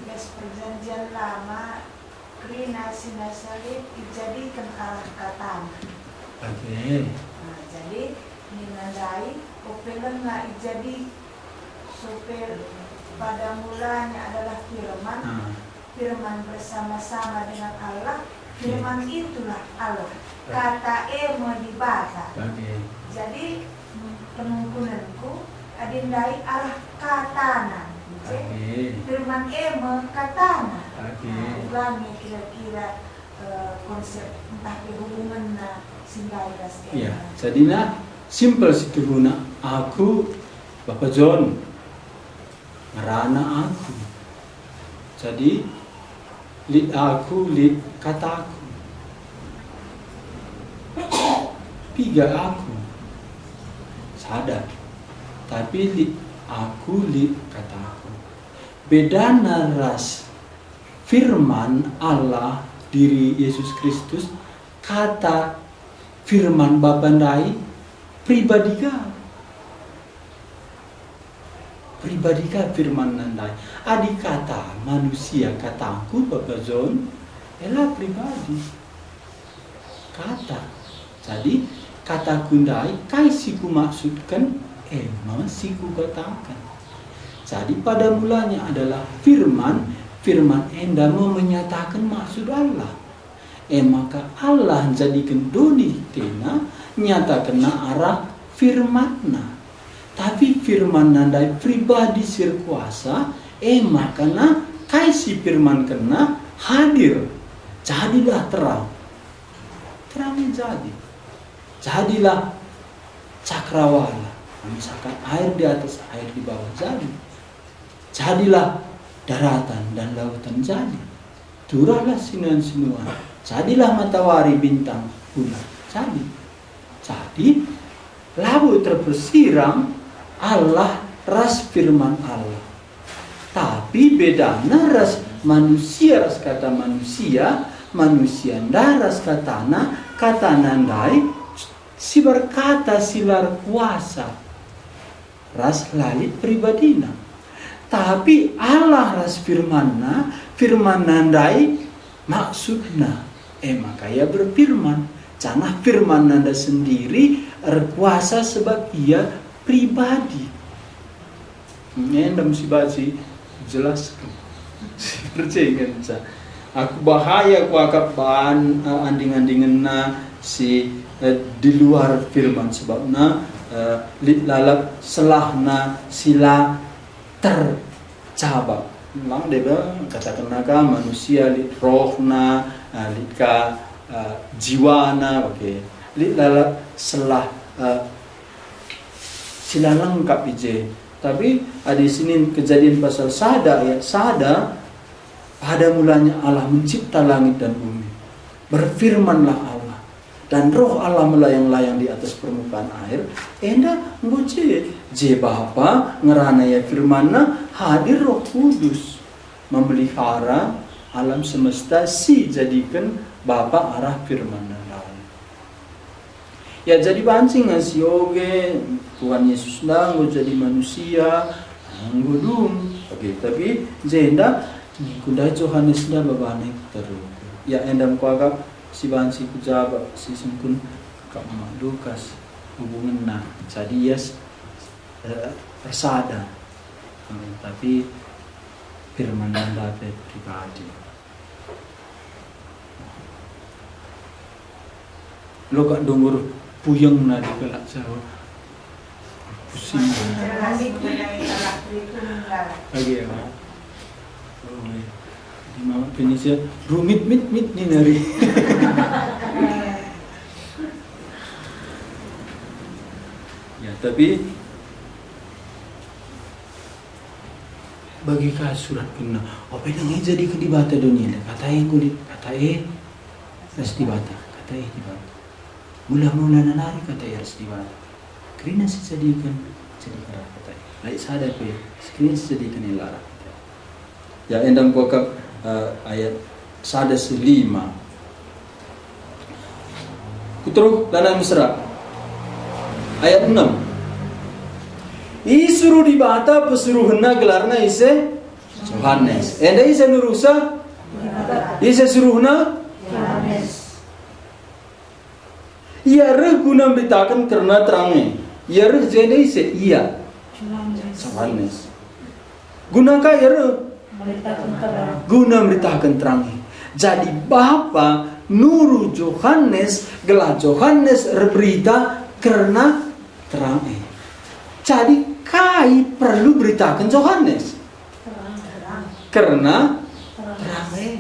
Bas Perjanjian Lama, kerina si nasa lit ijadiken arah katana. Oke. Nah, jadi nina ndai, ope langa ijadi, sope pada mulanya adalah Firman, Ah. Firman bersama-sama dengan Allah, Oke. Firman itulah Allah. Oke. Kata e me Dibata. Oke. Jadi, penungkunenku, adi ndai arah katana, je. Oke. Firman e me katana. Oke. Nah, uga nge kira-kira, eh, konsep ntah pe hubungenna si ndai ras enda. Iya, jadina simpel situhuna, aku Bapa John, ngerana aku. Jadi, lit aku, lit kataku. Piga aku? Sada. Tapi lit aku, lit kataku. Bedana ras firman Allah, diri Yesus Kristus, kata firman Bapa ndai pribadi ka. Pribadi ka firman ndai. Adi kata manusia, katangku, Bapa John, ela pribadi. Kata. Jadi, kataku ndai, kai si kumaksudken, e me si kukataken. Jadi, pada mulanya adalah firman, firman enda me menyataken maksud Allah. E maka Allah njadiken doni tena, nyatakenna arah firmanNa. Tapi firmanNa ndai pribadi si erkuasa, e maka na kai si firmankenNa hadir. Jadilah terang. Terang jadi. Jadilah cakrawala. Misalkan air di atas, air di bawah, jadi. Jadilah daratan dan lautan, jadi. Turahlah sinuan-sinuan. Jadilah matawari, bintang, bulan, jadi. Jadi, labo terpesirang Allah ras firman Allah. Tapi bedana ras manusia ras kata manusia, manusia ndai ras katana, katana ndai si berkata si la erkuasa ras la lit pribadina. Tapi Allah ras firmanNa, firmanNa ndai maksudna, e maka ia berfirman, janah firmanNa ndai sendiri erkuasa sebab ia pribadi. Enda me si banci jelasken. Si percaya ngenca. Aku bahaya kuakap ban, eh, anding-andingenna si, eh, di luar firman, sebabna, eh, lit lalap selahna si la tercabap. Lang deba katakenna ka manusia lit rohna, eh, lit ka, eh, jiwana, oke. Lit lalap selah, eh, si la lengkap i je. Tapi adi sinin Kejadian pasal sada ayat sada, pada mulanya Allah mencipta langit dan bumi. Berfirmanlah Allah, dan Roh Allah melayang-layang di atas permukaan air, enda enggo je, je Bapa ngerana ia firmanNa, hadir Roh Kudus memelihara alam semesta si jadiken Bapa arah firmanNa ndai. Ya, jadi banci nge si oge, Tuhan Yesus enda enggo jadi manusia, enggo dung. Oke, tapi jenda niku ndai Johanes enda babana teruk. Ya, enda me kuakap si banci kujabap si sungkun kap Lukas hubungenna. Jadi, yes, eh, ersada. Tapi firman enda pe pribadi. Lo kak dungur puyeng nari kalak Jawa. Pusing. Lagi ya, Mak? Oh, iya. Di Mamak Indonesia rumit mit mit nih nari. Ya, tapi bagi ka surat kena, ope denga jadi ke Dibata dunia, kata e kulit, kata e ras Dibata, kata e Dibata. Mula-mula nari kata e ras Dibata. Kerina si jadiken, jadiken arah kata e. Laik sada pe, kerina si jadiken ela arah kata e. Ya, enda kuakap, eh, ayat sada si lima. Kuteruh lanai mesera. Ayat enam. Isuruh Dibata pesuruhenna gelarna ise? Johanes. Enda ise nuruhsa? Ise suruhna? Ia reh guna mberitaken kerna terang e. Ia reh jenda ise? Ia. Johanes. Guna ka ia reh? Mberitaken terang. Guna mberitaken terang e. Jadi Bapa nuruh Johanes, gelah Johanes erberita kerna terang e. Jadi kai perlu beritaken Johanes? Terang. Kerna terang e.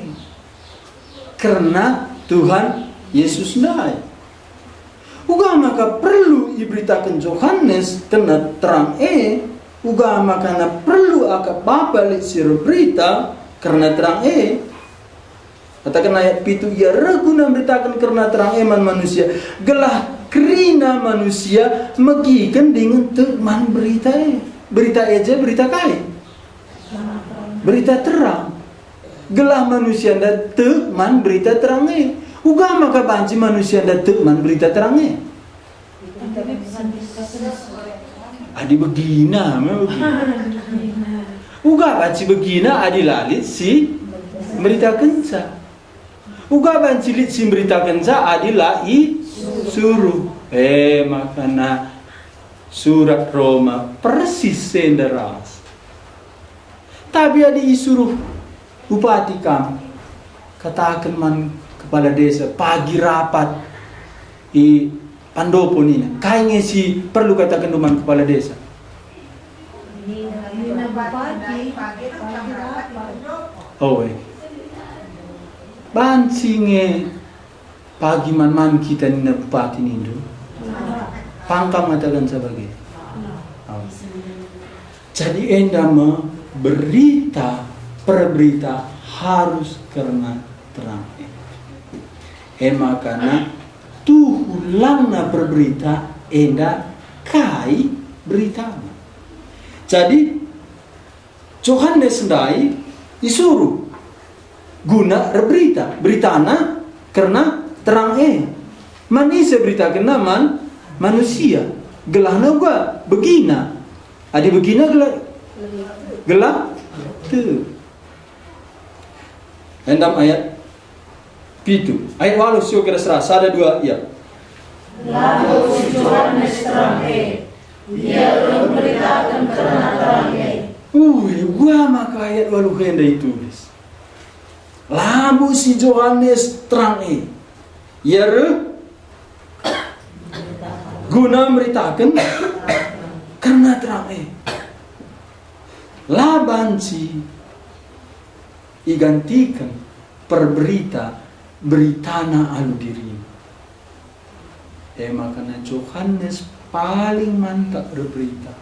Kerna Tuhan Yesus ndai. Uga maka perlu iberitaken Johanes kerna terang e, uga maka na perlu akap Bapa lit si erberita, Kerna terang e. Kataken ayat pitu, "Ia reh guna meritaken kerna terang e man manusia, gelah kerina manusia megiken dingen tek man berita e." Berita e je berita kai? Berita terang. Gelah manusia enda tek man berita terang e. Uga maka banci manusia enda tek man berita terang e? Adi begina, me begina. Uga banci begina adi la lit si mberitakenca. Uga banci lit si mberitakenca adi la isuruh. E, makana surat Roma persis enda ras. Tapi adi isuruh bupati kam, kataken man kepala desa, pagi rapat i pandopo nina. Kai nge si perlu katakenndu man kepala desa? Nina bupati, pagi rapat. Oh, eh. Banci nge pagi man-man kita nina bupati nindu? Pangkam ngatakenca bage. Oh. Jadi enda me berita, perberita harus kerna terang e. E makana tuhu langna perberita enda kai beritana. Jadi Johanes ndai isuruh guna erberita, beritana kerna terang e. Man ise beritakenna? Man manusia. Gelahna uga begina. Adi begina gelah, gelah tek. Endam ayat pitu. Ayat waluh sio kira serah, sada dua, ya. Labo si Johanes terang e, ia reh mberitaken kerna terang e. Ui, uga maka ayat waluh enda itulis. Labo si Johanes terang e, ia reh guna mberitaken kerna terang e. La banci igantiken perberita beritana alu dirina. E makana Johanes paling mantap erberita.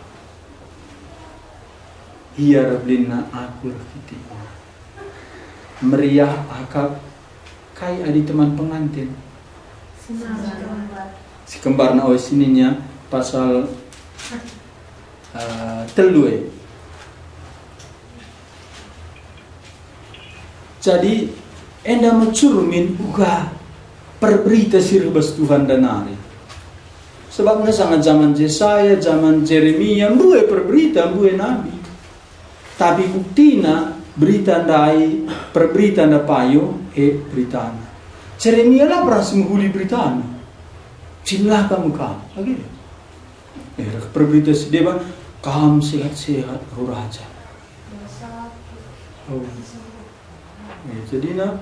Ia erbelinna aku erkiteken. Meriah akap kai adi teman pengantin? Si kembarna, oh, sininna pasal, eh, telu e. Jadi, enda me cermin uga perberita si reh bas Tuhan enda nari. Sebab nge sanga jaman Jesaya, jaman Jeremia, mbue perberita, mbue nabi. Tapi buktina berita ndai, perberita enda payo, e beritana. Jeremia la pernah si mehuli beritana. Cilaka me kam, bage. Eh, perberita si deban, kam sehat-sehat, o raja. Oh. Eh, jadina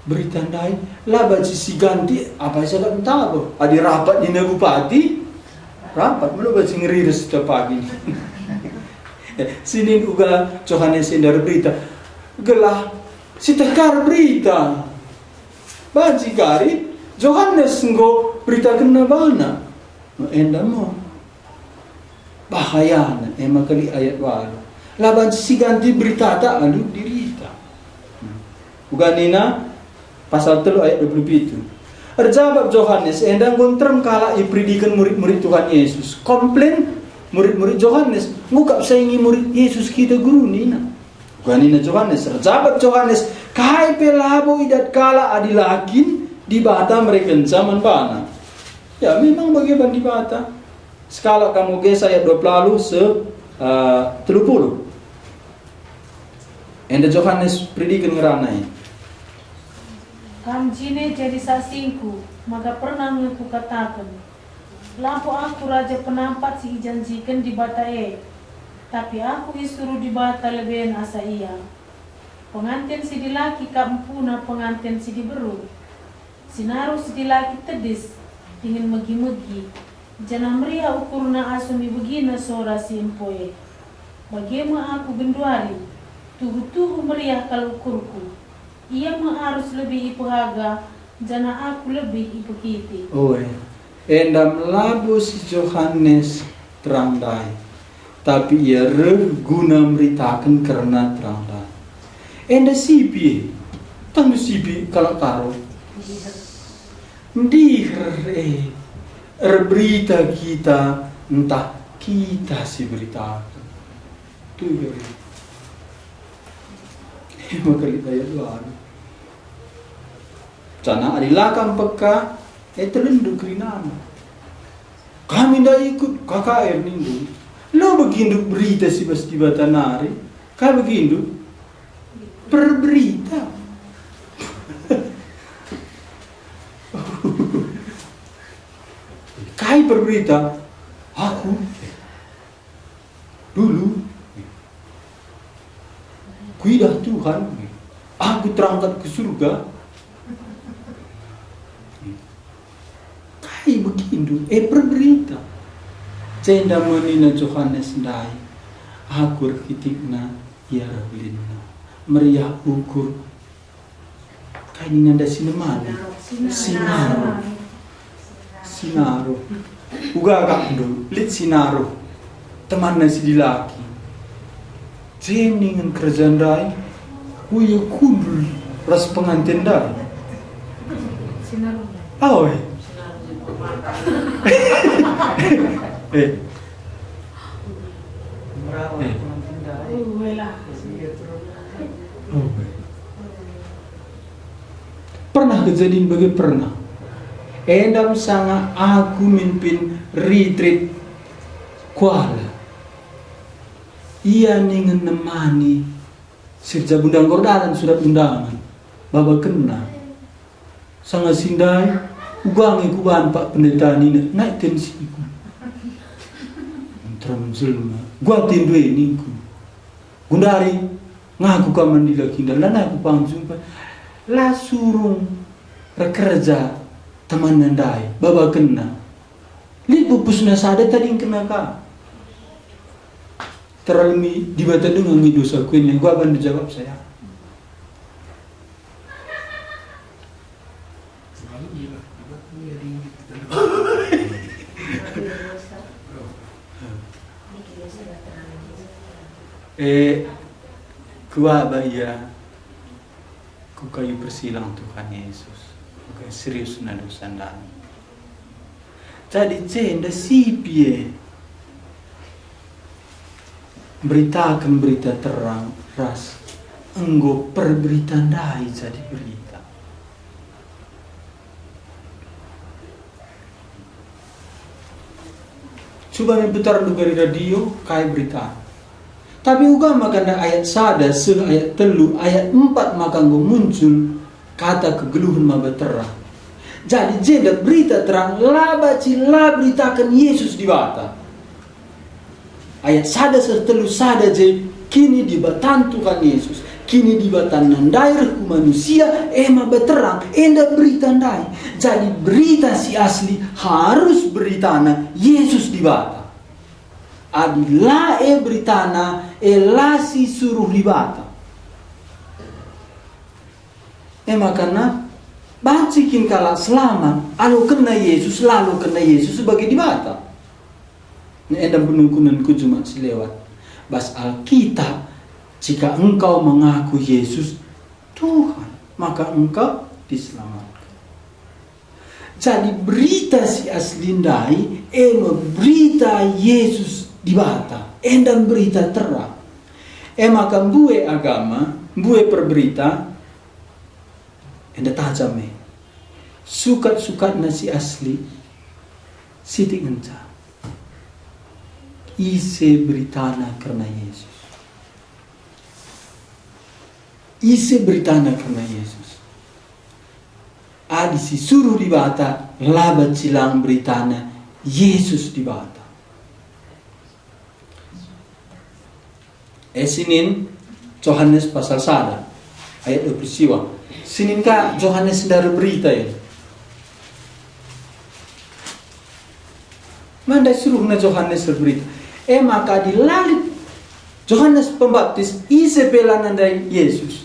berita ndai, la banci siganti, apa saja ntah apa. Adi rapat nina bupati, rapat, mula banci ngeriris setiap pagi. Eh, sinin uga Johanes enda erberita, gelah si tekar berita. Banci kari Johanes enggo beritakenna bana. Enda me. Bahayana, e maka lit ayat waluh. La banci siganti beritata alu dirita. Uga nina pasal telu ayat dua puluh pitu. Erjabap Johanes, enda enggo nterem kalak iperidiken murid-murid Tuhan Yesus. Komplain murid-murid Johanes, "Enggo kap saingi murid Yesus kita, Guru," nina. Uga nina Johanes, erjabap Johanes, "Kai pe labo idat kalak adi la kin Dibata merekenca man bana." Ya, memang bage ban Dibata. Sekalak Katekismus ayat dua puluh seh, eh, telu puluh. Enda Johanes peridiken ngerana e. Kam jine jadi saksingku, maka pernah nge kukataken, labo aku raja penampat si ijanjiken Dibata e, tapi aku isuruh Dibata leben asa ia. Penganten si dilaki kap empuna penganten si diberu. Si naruh si dilaki tedis dingen megi-megi, janah meriah ukurna asum ibegina sora si empo e. Bage me aku genduari, tuhu-tuhu meriah kal ukurku. Ia me arus lebih ipehaga, janah aku lebih ipekiti. Oe, enda me labo si Johanes terang ndai, tapi ia reh guna meritaken kerna terang ndai. Enda sipi e, tandu sipi kalak Karo. Ndiher e, erberita kita ntah kita si beritaken. Tu iberita. E maka lit ayat dua. Janah adi la kam peka, e telenndu kerinana. Kami nda ikut K K R nindu. La begindu berita si bas Dibata nari. Kai begindu? Perberita. Kai perberita? Aku dulu kuidah Tuhan, aku terangkat ke surga. Kai begindu? E, perberita. Cenda menina Johanes ndai, aku erkitikna, ia reh belinna. Meriah ukur. Kai nina ndai si nemani? Sinaro. Sinaro. Uga kap ndu, lit sinaro. Temanna si dilaki. Jem ningen kerja ndai, uya kundul ras penganten ndai. Awe. Eh. Eh. Awe. Pernah kejadin bage pernah. Enda sanga aku mimpin retreat Kuala. Ia ningen nemani si erjabu ndanggor dalan surat undangan, babakenna. Sanga si ndai, uga nge kuban Pak Pendeta nina, naik tensiku. Nterem jelma, guatindu e ningku. Gundari, ngaku ka man dilaki ndai, lanai aku pang jumpa. La surung erkerja temanna ndai, babakenna. Lit pupusna sada tadingkenna ka. Teralemi Dibata denga nge dosaku enda, enggo bandu jawab saya. Eh, kuaba ia ku kayu persilang Tuhan Yesus. Oke, serius na dosa ndai. Jadi jenda sipi e. Beritaken berita terang ras enggo perberita ndai jadi berita. Cuba me putarndu kari radio, kai berita. Tapi uga maka nda ayat sada seh ayat telu, ayat empat maka enggo muncul kata kegeluhen maba terang. Jadi jenda berita terang la banci la beritaken Yesus Dibata. Ayat sada seh telu sada je, kinidibatan Tuhan Yesus, kinidibatan ndai reh ku manusia, e maba terang, enda berita ndai. Jadi berita si asli harus beritana Yesus Dibata. Adi la e beritana, e la si suruh Dibata. E makana, banci kin kalak selamat, alokenna Yesus, lalokenna Yesus sebagai Dibata. Enda penungkunenku Jumat si lewat. Bas Alkitab, jika engkau mengaku Yesus Tuhan, maka engkau diselamatkan. Jadi berita si asli ndai, e me berita Yesus Dibata, enda berita terang. E maka mbue agama, mbue perberita, enda tajam e. Sukat-sukatna si asli, sitik ngenca. Ise beritana kerna Yesus? Ise beritana kerna Yesus? Adi si suruh Dibata, la banci lang beritana Yesus Dibata. E sinin Johanes pasal sada, ayat dua puluh siwa. Sinin ka Johanes ndai erberita e. Maka ndai suruhna Johanes erberita. E maka adi la lit Johanes Pembaptis, ise pe la nandai Yesus.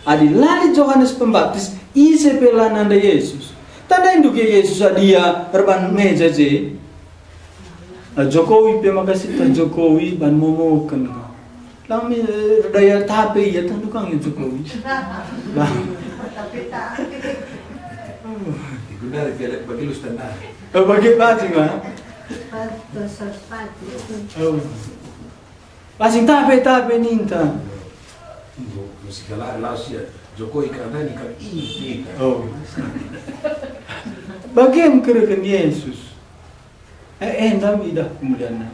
Adi la lit Johanes Pembaptis, ise pe la nandai Yesus. Tandaindu gia Yesus adi ia erban meja je? Ah, Jokowi pe maka sitik Jokowi ban momoken. Kami, eh, daya tape ia tentu kang Jokowi. Lah. Tapi tak. Iku dari piala bagi lu standar. Eh, bagi baju, ah. Betul, sesuatu. Oh. Asing tape-tape ninta. Mesti kalah laus ya. Jokowi kandani kan ini ninta. Oh. Bagi yang kereken Yesus. Eh, enda idah kemulianna.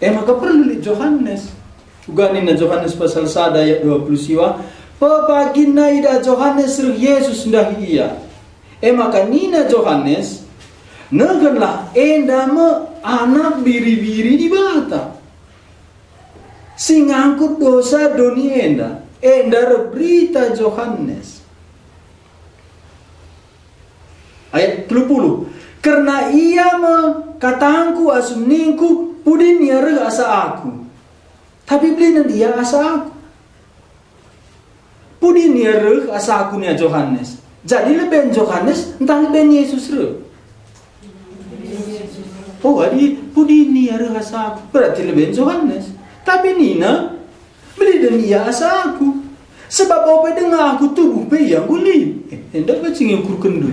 Eh, maka perlu lit Johanes. Uga nina Johanes pasal sada ayat dua puluh siwa, pepagina idah Johanes reh Yesus ndahi ia. Eh, maka nina Johanes, "Nehenlah enda me Anak Biri-biri Dibata, si ngangkut dosa doni enda." Enda reh berita Johanes. Ayat telu puluh, "Kerna ia me katangku asum ningku, 'Pudin ia reh asa aku.' Tapi belinen ia asa aku. Pudin ia reh asa aku," nina Johanes. Jadi leben Johanes ntah leben Yesus reh? Oh, adi pudin ia reh asa aku, berarti leben Johanes. Tapi nina, "Beliden ia asa aku. Sebab ope denga aku tubuh pe ia enggo lit." Eh, enda pacing iukurkenndu.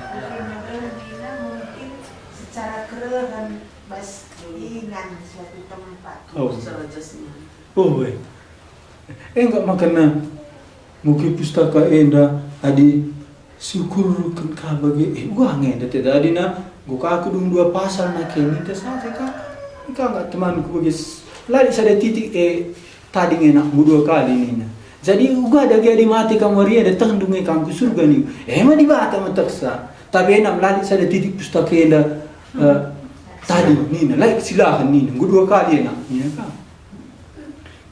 Tapi nina mungkin secara kerehen bas ingan suatu tempat. Oh. Secara jasmani. Oh, eh. Eh, enggak makana mungkin pustaka enda adi siukurken ka bage, eh, uga nge enda te dadina, enggo ka aku dung dua pasal nake ninta saja ka. Ka enggak temanku bage s-, la lit sada titik, eh, tading enak, enggo dua kali nina. Jadi uga dage adi mate kam wari enda tehndu nge kam ku surga niku. Eh, ma Dibata meteksa. Tapi enak la lit sada titik pustaka enda, eh, tading nina. La silahen nina, enggo dua kali enak nina ka.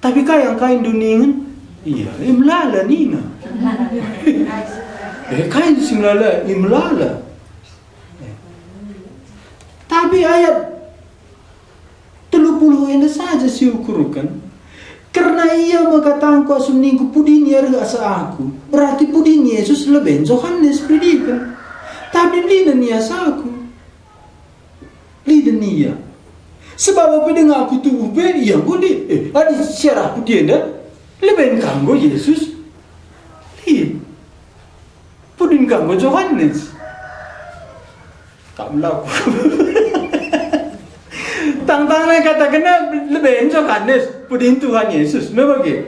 Tapi kai angkai ndu ningen? Iya, eh, melala nina. Eh, kai si melala? Eh, melala. Eh. Tapi ayat telu puluh enda saja siukurken. Kerna ia me katangku asum ningku, "Pudin ia reh asa aku." Berarti pudin Yesus leben Johanes Peridiken. Tapi belinen ia asa aku. Liden ia. Sebab ope denga aku tubuh pe, ia enggo lit. Eh, adi siarah pudi enda, leben ka enggo Yesus lit. Pudin ka enggo Johanes. Kam laku. Tangtangna katakenna leben Johanes, pudin Tuhan Yesus. Me bage.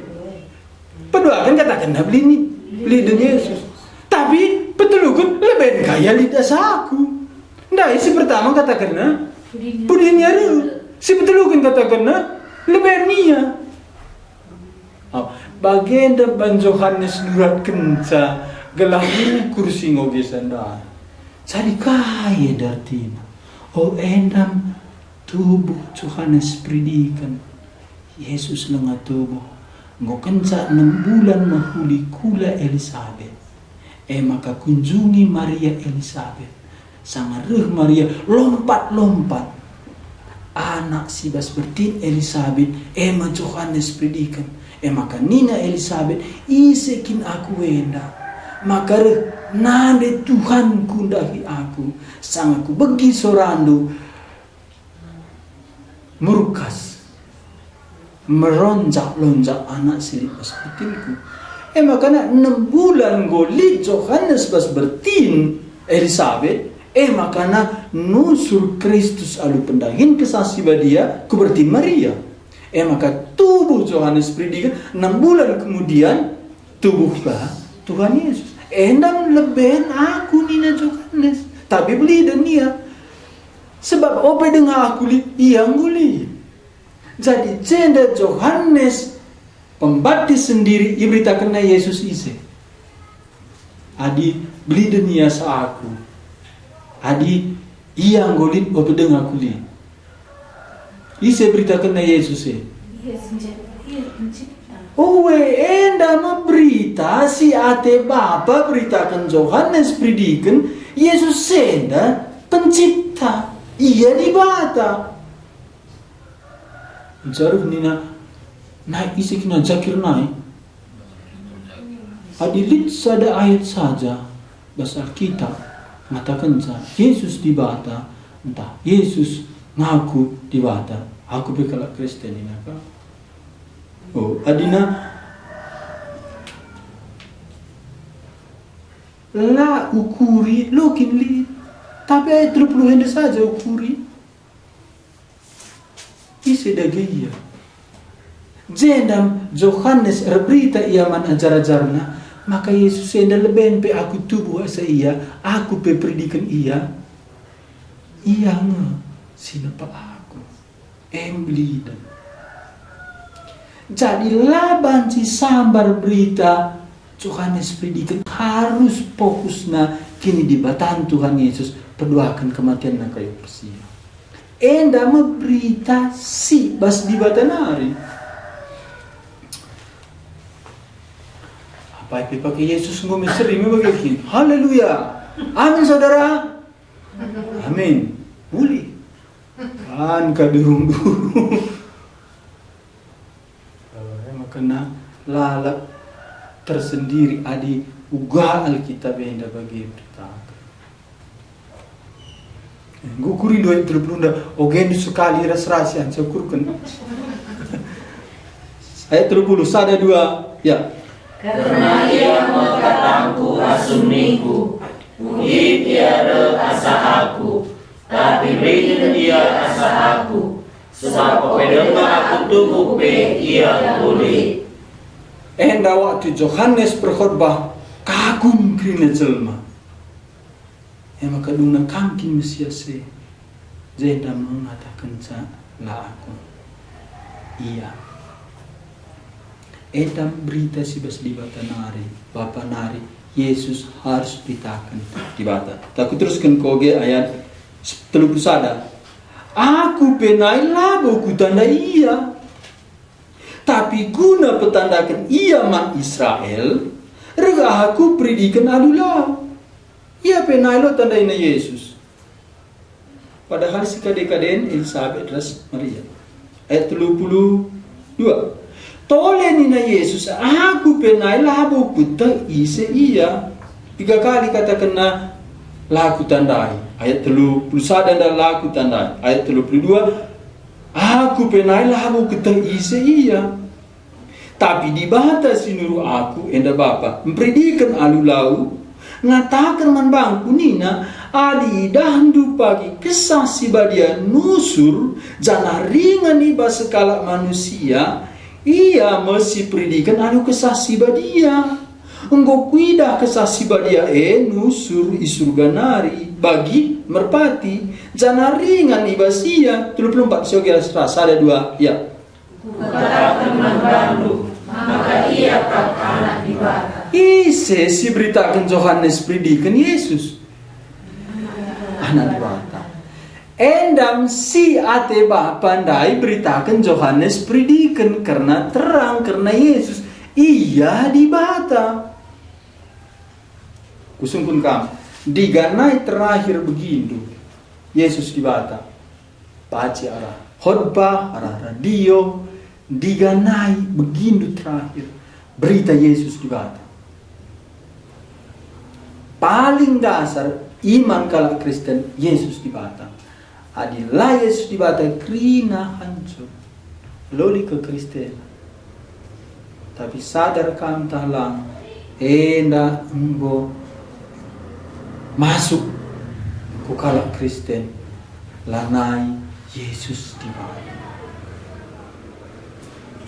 Peduaken katakenna belini, beliden Yesus. Tapi peteluken leben ka ia lit asa aku. Ndai si pertama katakenna, pudin ia reh. Si peteluken katakenna, leben ia. Oh, bagenda ban Johanes nuratkenca gelah ukur si ngoge sandai. Jadi kai enda ertina? Oh, enda me tubuh Johanes Peridiken. Yesus langa tubuh, enggo kenca enem bulan mehuli kula Elisabet. E maka kunjungi Maria Elisabet. Sanga reh Maria lompat-lompat. Anak si bas bertin Elisabet, e me Johanes Peridiken. E maka nina Elisabet, "Ise kin aku enda? Maka reh nande Tuhanku ndahi aku, sanga kubegi sorandu." Murkas, meronjak-lonjak anak si lit bas bertinku. E makana enem bulan enggo lit Johanes bas bertin Elisabet, e makana nusur Kristus alu pendahin Kesah Si Badia ku bertin Maria. E maka tubuh Johanes Peridiken, enem bulan kemudian tubuhlah Tuhan Yesus. Enda me leben aku nina Johanes, tapi beliden ia. Sebab ope denga aku lit, ia enggo lit. Jadi jenda Johanes Pembaptis sendiri iberitakenna Yesus ise. Adi beliden ia asa aku. Adi ia enggo lit ope denga aku lit. Ise beritakenna Yesus e? Ia si nje-, ia pencipta. Uwe, enda me berita si ate Bapa beritaken Johanes Peridiken, Yesus enda pencipta, ia Dibata. Ncaruh nina, "Nai ise kina Zakir nai?" Adi lit sada ayat saja bas Alkitab ngatakenca Yesus Dibata, ntah Yesus ngaku Dibata, aku pe kalak Kristen nina ka. Oh, adina la ukuri, lo kin lit. Tapi ayat telu puluh enda saja ukuri. Ise dage ia? Jenda Johanes erberita ia man ajar-ajarna, maka Yesus enda leben pe aku tubuh asa ia, aku pe peridiken ia. Ia nge si nepa aku. Em belinen. Jadi la banci sambar berita Johanes Peridiken harus fokusna kinidibatan Tuhan Yesus, peduaken kematianNa kayu persia. Enda me berita si bas Dibata nari. Apai pe pake Yesus enggo misteri me bage kin. Haleluya. Amin, saudara. Amin. Uli. Kan kadurung-durung. Eh, makana lalap tersendiri adi uga Alkitab enda bage beritaken. Enggo ukuri ndo ayat telu puluh enda, ogendu sekali ras-ras ya, saya ukurken. Ayat telu puluh, sada, dua, ya. Kerna ia me katangku asum ningku, "Ugit ia reh asa aku, tapi beriken ia asa aku, sebab ope denga aku tubuh pe ia lit." Enda waktu Johanes perkhotbah, kagum kerina jelma. E maka dungna kam kin Mesias e? Jenda me ngatakenca, "La aku." Ia. Enda berita si bas Dibata nari, Bapa nari, Yesus harus beritaken Dibata. Tapi terusken koge ayat telu puluh sada. Aku pe nai labo kutandai ia. Tapi guna petandaken ia man Israel, reh aku peridiken alu lau. Ia pe nai lo tandaina Yesus. Padahal sikade-kaden Elisabet ras Maria. Ayat telu puluh dua. Tole nina Yesus, "Aku pe nai labo kueteh ise ia." Piga kali katakenna, "La kutandai." Ayat telu puluh sada enda, "La kutandai." Ayat telu puluh dua, "Aku pe nai labo kueteh ise ia." Tapi Dibata si nuruh aku, enda Bapa, mperidiken alu lau, ngataken man bangku nina, "Adi idahndu pagi Kesah Si Badia nusur janah ringan i bas sekalak manusia, ia me si peridiken alu Kesah Si Badia. Enggo kuidah Kesah Si Badia e nusur i Surga nari bagi merpati, janah ringan i bas ia." Telu puluh empat, sioge ras, sada, dua, ya. Kukataken man bandu, maka ia kap Anak Dibata. Ise si beritaken Johanes Peridiken Yesus? Anak Dibata. Enda me si ate Bapa ndai beritaken Johanes Peridiken kerna terang, kerna Yesus. Ia Dibata. Kusungkun kam, ndiganai terakhir begindu Yesus Dibata. Banci arah khotbah, arah radio, ndiganai begindu terakhir berita Yesus Dibata. Paling dasar iman kalak Kristen, Yesus Dibata. Adi la Yesus Dibata, kerina hancur. Loli ke Kristen. Tapi sadar kam ntah lang, enda enggo masuk ku kalak Kristen, lanai Yesus Dibata.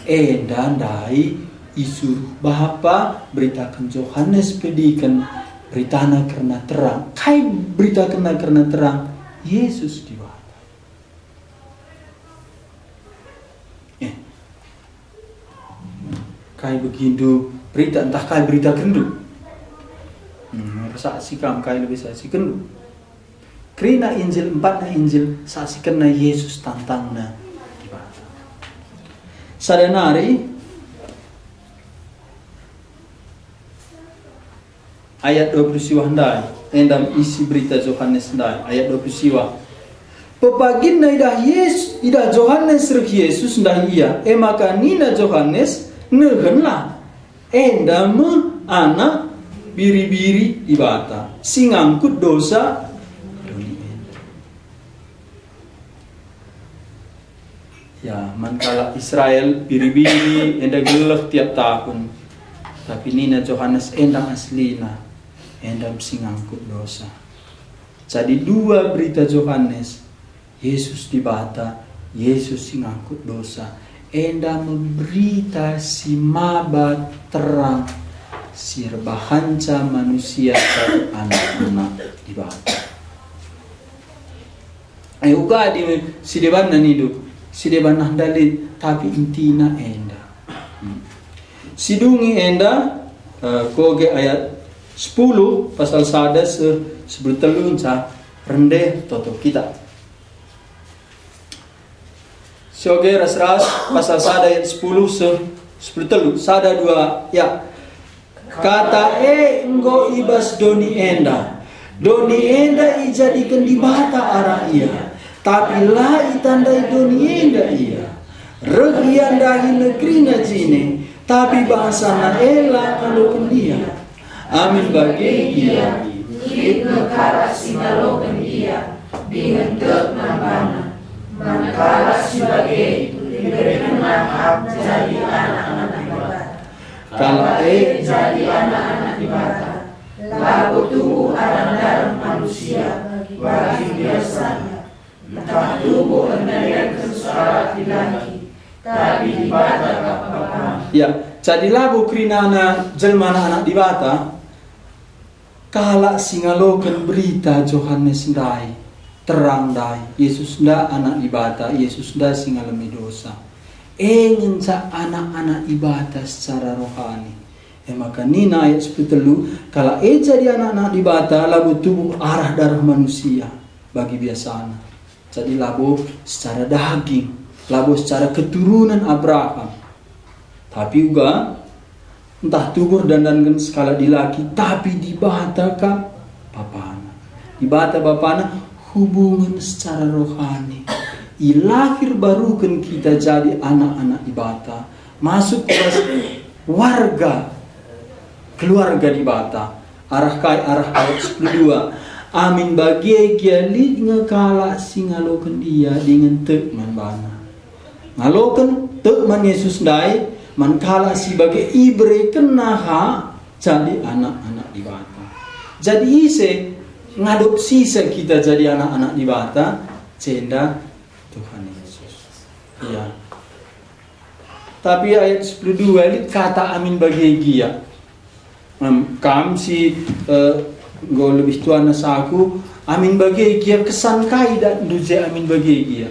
Enda ndai isuruh Bapa beritaken Johanes Peridiken, beritana kerna terang. Kai beritakenna kerna terang? Yesus Dibata. Eh. Kai begindu berita, ntah kai beritakenndu? Hmm, saksi kam kai lebe saksi kenndu. Kerina Injil, empatna Injil, saksikenna Yesus, tantangna Dibata. Sada nari, ayat dua puluh siwah ndai, enda me isi berita Johanes ndai, ayat dua puluh siwah. Pepaginna idah Yes-, idah Johanes reh Yesus ndahi ia, e maka nina Johanes, "Nehenlah, enda me Anak Biri-biri Dibata, si ngangkut dosa doni enda." Ya, man kalak Israel biri-biri enda geleh tiap tahun. Tapi nina Johanes, enda aslina, enda si ngangkut dosa. Jadi dua berita Johanes, Yesus Dibata, Yesus si ngangkut dosa, enda me berita si maba terang si erbahanca manusia jadi anak-anak Dibata. Eh, uga adi si debanna nindu, si debanna ndai lit, tapi intina enda. Hmm. Si dungi enda, eh, koge ayat sepuluh, pasal sada seh sepuluh telu nca rende toto kita. Sioge ras-ras, pasal sada ayat sepuluh seh sepuluh telu, sada dua, ya. Kata e enggo i bas doni enda. Doni enda ijadiken Dibata arah ia, tapi la itandai doni enda ia. Reh ia ndahi negerina jine, tapi bangsana e la ngaloken ia. Amin bage gia, lit nge kalak si ngaloken ia, dingen tek man bana. Man kalak si bage iberekenna hak jadi anak-anak Dibata. Kalak e jadi anak-anak Dibata, labo tubuh arah dareh manusia bagi biasana, ntah tubuh erdalanken sekalak dilaki, tapi Dibata kap Bapana. Ya, jadi labo kerinana jelma anak-anak Dibata, kalak si ngaloken berita Johanes ndai, terang ndai, Yesus enda Anak Dibata, Yesus enda si ngalemi dosa. E ngenca anak-anak Dibata secara rohani. E maka nina ayat sepuluh telu, kalak e jadi anak-anak Dibata labo tubuh arah dareh manusia bagi biasana. Jadi labo secara daging, labo secara keturunan Abraham. Tapi uga, ntah tubuh erdandanken sekalak dilaki, tapi Dibata kap Bapana. Dibata Bapana hubungen secara rohani. Ilahir baruken kita jadi anak-anak Dibata. Masuk ku bas warga keluarga Dibata. Arah kai? Arah ayat sepuluh dua. Amin bage gia lit nge kalak si ngaloken ia dingen tek man bana. Ngaloken tek man Yesus ndai, man kalak si bage iberekenna hak jadi anak-anak Dibata. Jadi ise ngadopsisa kita jadi anak-anak Dibata? Jenda Tuhan Yesus. Iya. Tapi ayat sepuluh dua lit kata amin bage gia. Em, kam si, eh, enggo lebih tuana saku, amin bage gia kesan kai idatndu je amin bage gia?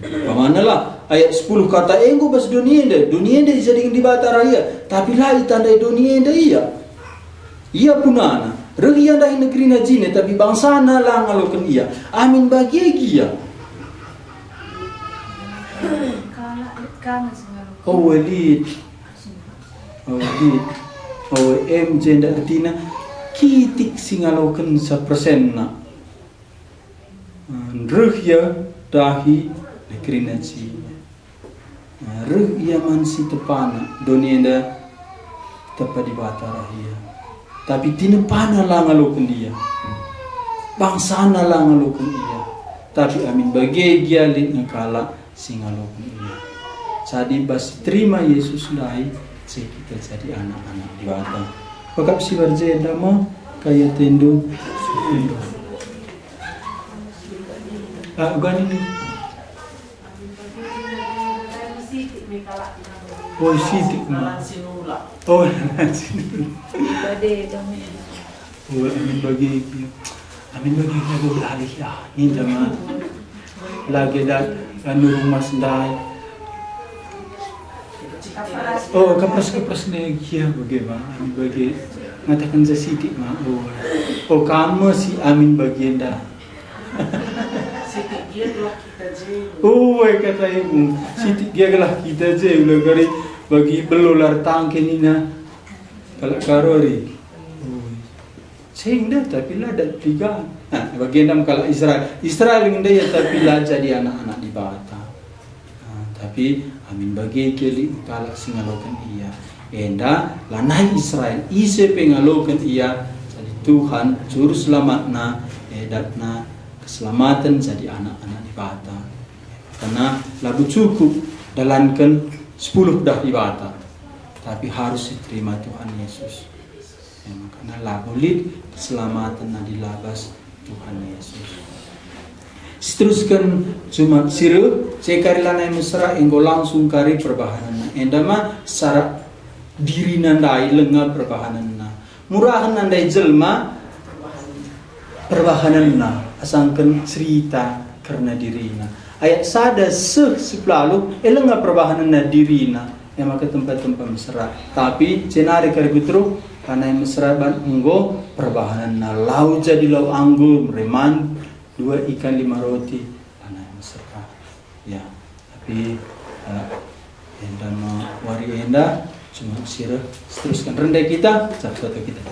Umpamana lah, ayat sepuluh kata enggo bas doni enda, doni enda ijadiken Dibata arah ia, tapi la itandai doni enda ia. Ia punana, reh ia ndahi negerina jine, tapi bangsana la ngaloken ia. Amin bage gia. Kalak lit ka nge si ngaloken. Oh, lit. Oh, lit. Oh, em jenda ertina kitik si ngalokenca persenna. Reh ia ndahi negerina jine. Reh ia man si tepana, doni enda tepa Dibata arah ia. Tapi tinepana la ngaloken ia. Bangsana la ngaloken ia. Tapi amin bage gia lit nge kalak si ngaloken ia. Jadi bas si terima Yesus ndai, si kita jadi anak-anak Dibata. Pekap si bage enda me, kai atendu, sukundu. Ah, uga nini. Oh, sitik me. Oh, oh, amin bage gia. Amin bage gia, bage alih ya. Ninja ma. Lage dat, anu, rumah ndai. Oh, kapas-kapas ne gia bage ma. Amin bage. Ngatakenca sitik ma. Oh. Oh, kam me si amin bage enda. Sitik gia gelah kita je. Uwe, kata ibu, sitik gia gelah kita je, ula kari bagi belo lar tangke nina kalak Karori. Uwe. Sehingga tapi la dat piga. Nah, bagi endam kalak Israel. Israel ngendai ya, tapi la jadi anak-anak Dibata. Ah, tapi amin bage gia lit kalak si ngaloken ia. Enda lanai Israel, ise pe ngaloken ia, jadi Tuhan, Juru Selamatna, e datna keselamaten jadi anak-anak ni. Dibata. Karena labo cukup dalanken sepuluh dah Dibata, tapi harus diterima Tuhan Yesus. Ya, makana labo lit keselamatan adi la bas Tuhan Yesus. Seterusken cuma sireh, cekari lanai mesera enggo langsung kari perbahanenna. Enda ma sara dirina ndai lenga perbahanenna. Murahen ndai jelma perbahanenna, asangken cerita kerna dirina. Ayat sada seh sepelalu, e lenga perbahanenna dirina, e maka tempa-tempa mesera. Tapi, jenari kari ku teruh, lanai mesera ban enggo perbahanenna lau jadi lau anggur, mereman dua ikan lima roti, lanai mesera. Ya, tapi, eh, enda me wari enda, cuma sireh, seterusken rende kita, satu-satu kita.